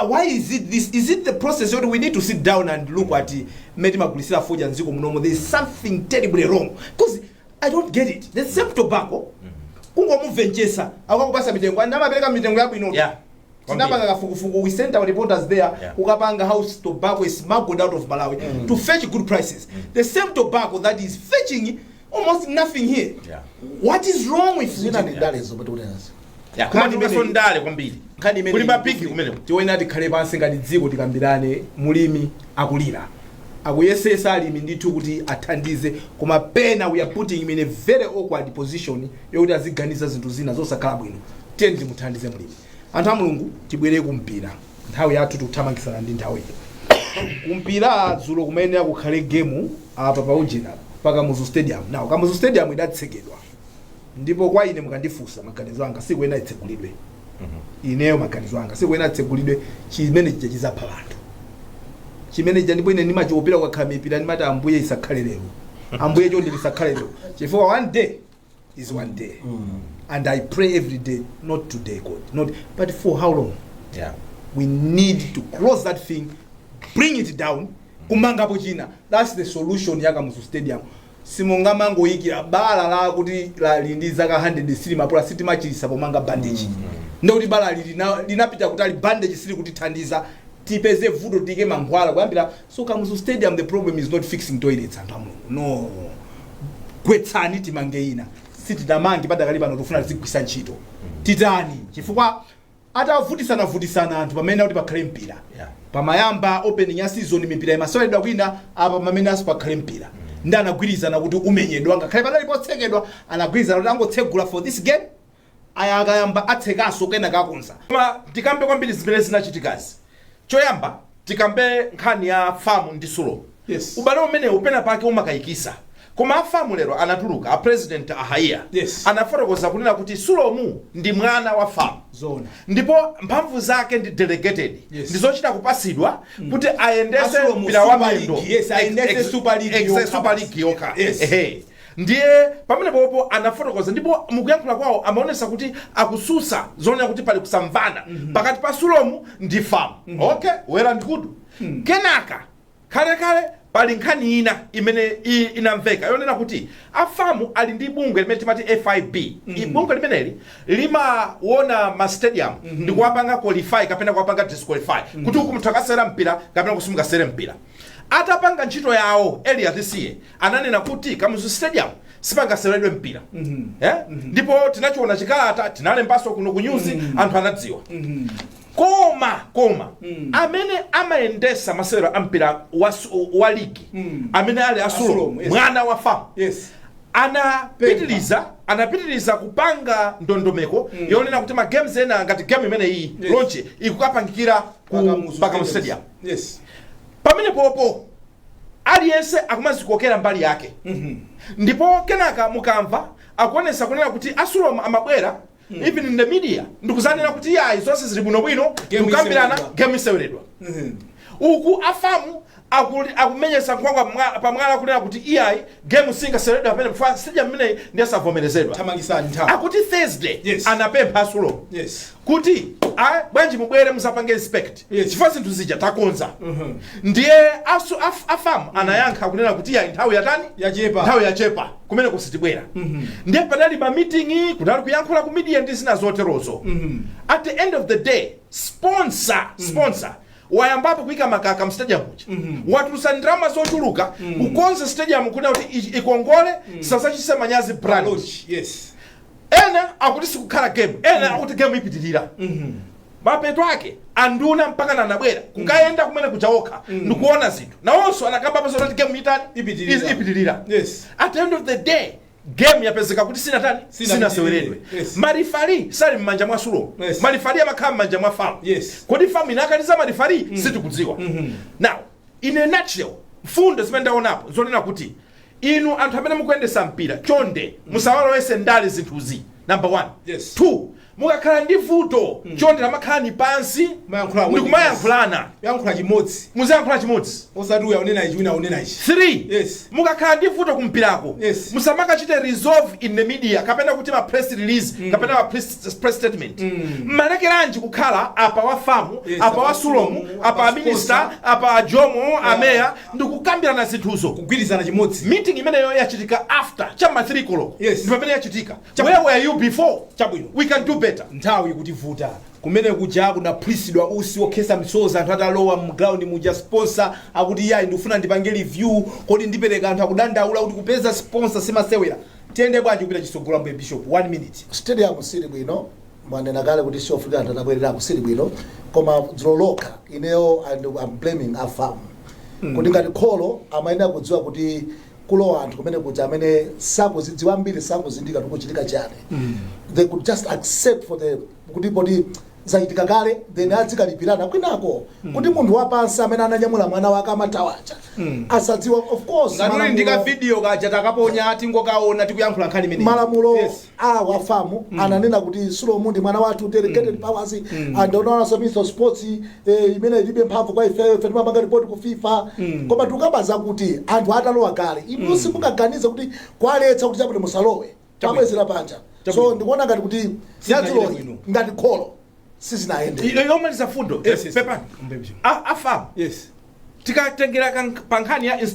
Why is it this? Is it the process yoti we need to sit down and look at mmene timagulisira fodya mdziko munomo? There is something terribly wrong because I don't get it. The same tobacco, kungomubvenchesa, akakupasa mitengo and amapereka mitengo yabwino. Tinapanga kafukufuku, we sent our reporters there ukapanga how tobacco is smuggled out of Malawi to fetch good prices, the same tobacco that is fetching almost nothing here. What is wrong with Zina ndi ndalezo patikunenazi. Yeah, kumatulukanso ndale kwambiri. Nkhani imene Kuli mapiki kumeneko. Tiwena tikhale pansi ngati dziko, tikambirane. Mulimi akulira, akuyesesa alimi ndithu kuti athandize, koma pena we are putting him in a very awkward position yokuti aziganiza zinthu zina zosakhala bwino. Tiye timuthandize mulimi. Anthu a Mulungu, tibwere kumpira. Nthawi yathu tikuthamangisana ndi nthawi iyo. Kumpira dzulo kumene akukhale game apa paujena pa Kamuzu Stadium. Now Kamuzu Stadium idatsekedwa, ndipo kwa ine mukandifunsa maganizo anga, sikuyena itsegulidwe. Ineyo maganizo anga, sikuyena itsegulidwe. Chimene chija chizapha anthu, chimene chija. Ndipo ine ndimachiopera kukakhala mipira, ndimati, "Ambuye, isakhale lero. Ambuye, chonde lisakhale lero," chifukwa one day is one day and I pray every day, "Not today, God, not." But for how long? We need to close that thing, bring it down, kumangapo china. That's the solution ya Kamuzu Stadium. Simungamangoyikira bala la kuti lali ndi zaka 100 silimapola, sitimachilisa pomanga bandage. Ndikuti bala linapita kutali, bandage sili kutithandiza. Tipeze vuto, tike mankhwala kuyambira. So Kamuzu Stadium, the problem is not fixing toilets, anthu a Mulungu, no. Gwetsani, timange ina. Sitinamange padakali pano, tifuna tizigwisa ntchito. Titani? Chifukwa atavutisana vutisana anthu pamene kuti pakhale mpira, pamayamba opening ya season, mipira imaseweredwa kwina, apa pamene aso pakhale mpira, ndi anagwirizana kuti umenyedwa ngakhale panali potsekedwa. Anagwirizana kuti angotsegula for this game. Aya akayamba atsekanso, kena kakonza. Koma tikambe kwambiri zimene zinachitikazi. Choyamba tikambe nkhani ya FAM ndi SULOM. Ubale umene upena pake umakayikisa, koma a FAM lero anatuluka, a president a Haiya anafotokoza kunena kuti SULOM ndi mwana wa FAM ndipo mphamvu zake ndi delegated, ndi zochita kupasidwa kuti ayendese A SULOM mpira wa Super miyendo. League, yes, ayendese Super League yokha. Super League yokha. Ehe, ndiye pamene popo anafotokoza, ndipo mukuyankhula kwawo amaonesa kuti akususa zoonera kuti pali kusamvana pakati pa SULOM ndi FAM. Okay, well and good. Kenaka kalekale pali nkhani ina imene inamveka yonena kuti a FAM ali ndi bungwe limene timati FIB. Bungwe limeneli limaona ma stadium ndi kuwapanga qualify kapena kuwapanga disqualify, kuti uku munthu akasewera mpira kapena kusimungasewere mpira. Atapanga ntchito yawo earlier this year, ananena kuti Kamuzu Stadium sipangaseweredwe mpira, eh? Ndipo tinachiona chikalata, tinalembanso kuno ku news, anthu anadziwa. Koma amene amayendesa masewero a mpira wa ligi, amene ali a SULOM, A SULOM, yes. mwana wa FAM, anapitiliza kupanga ndondomeko yonena kuti ma games ena ngati game imene iyi launch ikukapangikira ku Pakamuzu Pakamuzu Stadium. Pamene popo aliyense akumazikokera mbali yake, ndipo kenaka mukamva akuonesa kunena kuti a SULOM amabwera even in the media ndikuzanena kuti yayi, zonse zili bwinobwino, Game ndikukambirana, iseweredwa. Game iseweredwa. Uku a FAM akumenyesa nkhwangwa pamwala kunena kuti iyayi, game singaseweredwa pamene pamene stadium imeneyi ndiyasavomerezedwa. Thamangisani nthawi. Akuti Thursday anapempha a SULOM kuti a bwanji mubwere musapange inspect, chifukwa zinthu zija takonza. Ndiye a FAM anayankha kunena kuti iyayi, nthawi yatani? Yachepa. Nthawi yachepa, kumene kusitibwera. Ndiye panali ma meeting, kunali kuyankhula ku media ndi zina zoterozo. At the end of the day, sponsor wayambapo kuyika makaka m'stadium muja, watulusa ndalama zochuluka kukonza stadium kuna kuti ikongole, sasachise manyazi brand. Launch, yes. Ena akuti sikukhala game, ena akuti game ipitirira. Mapeto ake anduna mpaka nanabwera kukayenda kumene kuja okha ndikuona zinthu, nawonso anakambapo zoti game itani? Ipitirira. Ipitirira. At the end of the day, game yapezeka kuti sinatani? Sinaseweredwe. Ma referee sali m'manja mwa SULOM. Ma referee amakhala m'manja mwa FAM. Kodi FAM inakaniza ma referee? Sitikudziwa. Now, in a nutshell, mfundo zimene ndaonapo zonena kuti inu anthu amene mukuyendesa mpira, chonde musawalowese ndale zinthuzi, number one. Two, mukakhala ndi vuto, chonde tamakhalani pansi Mayankhula ndikumayankhulana. Yankhula chimodzi. Muziyankhula chimodzi. Osati uya unena ichi, wina unena ichi. 3, mukakhala ndi vuto kumpirako, musamakachite resolve in the media kapena kuti ma press release kapena ma press statement. Mmalekeranji kukhala apa wa FAM, apa wa SULOM, SULOM, apa apa a minister, sponsor, apa a Jomo, ameya, ndikukambirana zinthuzo, kugwirizana chimodzi. Meeting imeneyo yachitika after chama 3 koloko. Ndi pamene yachitika. Chabwino. Where were you before? Chabwino. We can do better. Nthawi kutivuta. Kumene kuja kunaphwisidwa usi wokhesa misozi anthu atalowa m'ground muja. Sponsor akuti yayi, ndikufuna ndipange review, kodi ndipereka? Anthu akudandaula kuti kupeza sponsor simasewera. Tiyende bwanji kupita chisogolo, ambuye bishop? One minute. Stadium sili bwino, mwanena kale kuti siofika anthu atabwererako, sili bwino. Koma dzulo lokha ineyo and I'm blaming a FAM kuti ngati kholo amayenera kudziwa kuti kulowa anthu kumene kuja amene sakuzidziwa ambiri, sakuzindika tikuchitika chani. They could just accept for the kuti poti zachitika kale, then adzikalipirana kwinako, kuti munthu wapansi amene ananyamula mwana wake amatawacha asadziwa, of course. Ngati uli ndi ka video kaja takaponya, tingokaona tikuyankhula nkhani imeneyi. Malamulo a FAM ananena kuti SULOM ndi mwana wathu, delegated powers, and onaonanso Minister of Sports, imene ilibe mphamvu kwa ifeyo, ife timapanga report ku FIFA. Koma tikukambaza kuti anthu atalowa kale, inu simungaganize kuti kwaletsa kuti chakuti musalowe, tabwezera panja. So ndikuona ngati kuti Sizinachite yadzuloyi bwino. ngati kholo sizinayende. Yomaliza fundo. Yes. Pepani. Ambuye bishop. A FAM, tikatengera pa nkhani ya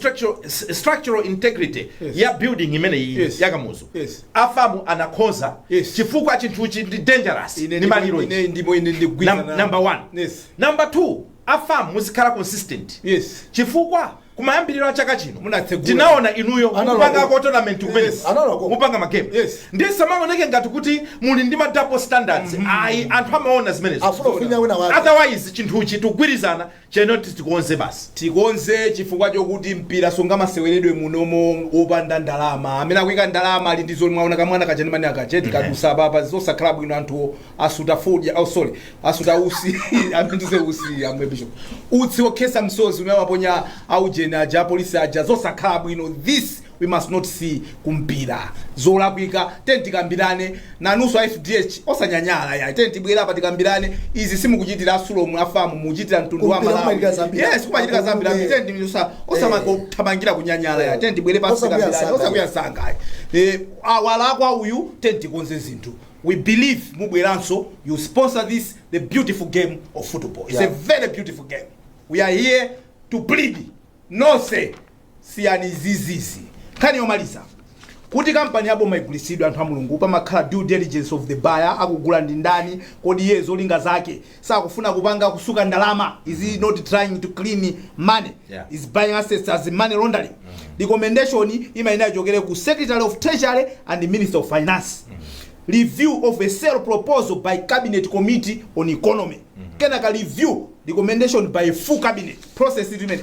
structural integrity ya building imeneyi ya Kamuzu, a FAM anakonza chifukwa chinthuchi ndi dangerous, Ine ndi maliro ine ichi. ndimo ine ndigwirizana. Number one. Number Number two, a FAM muzikhala consistent, chifukwa Kumayambiriro a chaka chino Munatsegula. tinaona inuyo Analowa mupangako tournament kumene Yes. Analowa. mupanga magame. Yes. Ndiye samaoneke ngati kuti muli ndi ma double standards. Ayi, anthu amaona zimenezo. Afuna kufinya wina wake. Otherwise chinthuchi tikugwirizana cheno, tikonze basi. Tikonze, chifukwa chokuti mpira sungamaseweredwe munomo wopanda ndalama. Amene akuyika ndalama ali ndi zomwe. Mwaona kamwana kachanimani akache tikadusa papa, zosakhala bwino. Anthu asuta fodya, oh sorry, asuta usi, amene usi amwe bishop, utsi wokhesa msozi umene amaponya aujeni aja, apolisi aja, zosakhala bwino. This we must not see kumpira, zolakwika. Teni tikambirane nanunso a FDH, osanyanyala ya. Teni tibwera apa tikambirane izi. Simukuchitira a SULOM, a FAM, mukuchitira mtundu wa Kumpira Malawi. kumachitika zambiri. Yes, kumachitika zambiri. Teni osamakuthamangira kunyanyala ya. Teni tibwere pasi Osakuya tikambirane. sanga. Osakuya sanga. Awalakwa uyu, teni tikonze zinthu. We believe mubweranso, you sponsor this, the beautiful game of football. It's a very beautiful game. We are here to plead nonse, siyani zizizi. Nkhani yomaliza, kuti kampani yaboma igulitsidwe, anthu a Mulungu, pamakhala due diligence of the buyer. Akugula ndi ndani? Kodi iye zolinga zake sakufuna kupanga kusuka ndalama? Is he not trying to clean money? Is buying assets as money laundering? Recommendation imayenera ichokere ku Secretary of Treasury and Minister of Finance. Review of a sale proposal by Cabinet Committee on Economy. Kenaka review, recommendation by a full cabinet process imene,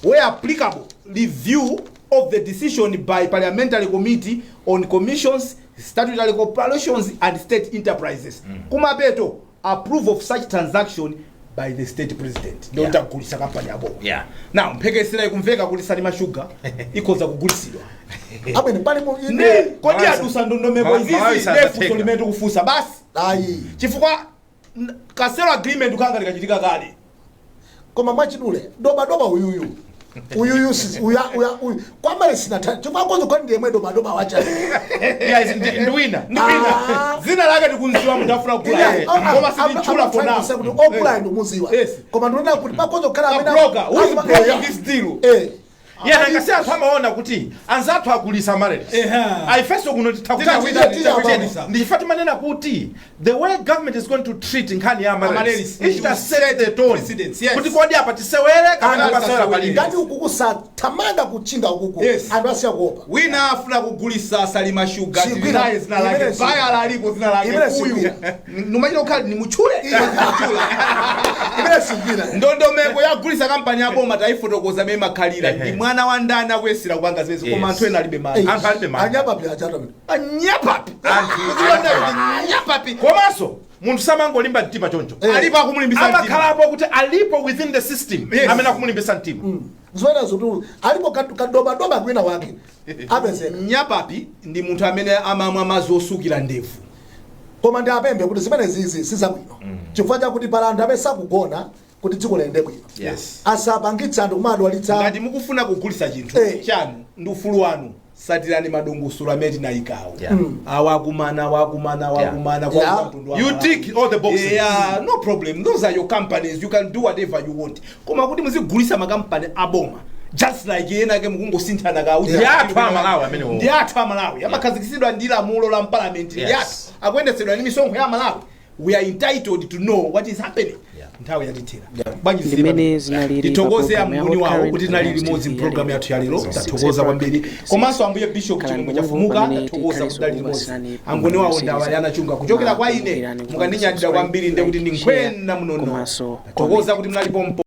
where applicable, review of the decision by Parliamentary Committee on Commissions, Statutory Corporations and State Enterprises. Kumapeto, approval of such transaction by the State President. Ndio tagulisa kampani yabo. Now mphekesera ikumveka kuti Salima Sugar ikhoza kugulisidwa. Amene pali mu Ne kodi adusa ndondomeko Malawi izizi? sazatheka. Nefunso limene tikufunsa basi, Ayi. chifukwa ka sale agreement kanga likachitika kale. Koma mwachidule, dobadoba uyuyu uyuyu uya uya uyu kwamale sinatha, chifukwa konzo kwani ndiye dobadoba wacha. Yes, ndi wina. Ah. Zina lake tikunziwa, munthu afuna kugula, koma sititchula for now. Kuti ogula ndumuziwa. Yes. Koma ndionena kuti pakonzo kukhala A broker who is broking this deal. Yeah, nangasi anthu amaona kuti anzathu agulisa Amaryllis, aifeso kuno Titha. Ndichifukwa timanena kuti the way government is going to treat nkhani ya Amaryllis Amaryllis, ichita set the tone precedence, yes. kuti kodi apa tisewere kapena Anthu pasewera asasewere. palibe. Ngati ukuku sathamanga kuchinga ukuku, anthu asiya kuopa. Wina afuna kugulisa Salima Sugar. Sigwira. Tili naye zina lake. Imene sigwira. Bayala alipo zina lake. Imene Uyu sigwira. numachita kukhala nimutchule. Imene sigwira. Ndondomeko yagulisa kampani yaboma tayifotokoza mene makhalira. Ndi mwana wa ndani akuyesera kupanga zimezi? Koma anthu ena alibe mali. Anthu alibe mali. Anyapapi achata. Anyapapi. Anyapapi. Komanso munthu samangolimba mtima choncho. Alipo akumulimbisa mtima. Amakhalapo kuti alipo within the system amene akumulimbisa mtima. Zimenezo tu alipo kadobadoba kwina wake apezeka. Nyapapi ndi munthu amene amamwa madzi osukira ndevu. Koma ndi apembe kuti zimene zizi sizabwino, chifukwa chakuti pala anthu amene sakugona kuti dziko liyende bwino. Asapangitse anthu kumadwalitsa. Ngati mukufuna kugulisa chinthu chanu, ndi ufulu wanu, satirani madongosolo amene tinayikawo. Awakumana, awakumana, awakumana kwa mtundu wa You Malawi. tick all the boxes. Yeah, no problem. Those are your companies, you can do whatever you want. Koma kuti muzigulisa makampani aboma just like ena ke mukungosinthana ka Ndi athu a Malawi amenewo. Ndi athu a Malawi, amakhazikitsidwa ndi lamulo la mpalamenti. Ndi athu, akuyendetsedwa ndi misonkho ya Malawi. We are entitled to know what is happening. Nthawi yatithera bwanji? Ndimene zinalili pa Tithokoze program ya amguni Hot wawo Current kuti tinali pa limodzi TV mpulogalamu yathu ya lero. 6 Tathokoza kwambiri. Komanso ambuye Bishop Khalani Chimwemwe pomwepo Chafumuka, pamene tathokoza tikhalenso kuti tinali limodzi. kukupatsirani Angoni wawo program ndawali series. anachunga kuchokera kwa ine. Kumbukirani Mukandinyadira kupanga kwambiri, nde kuti subscribe, ndinkhwena share, munono. komanso Tathokoza kuti munali pompo.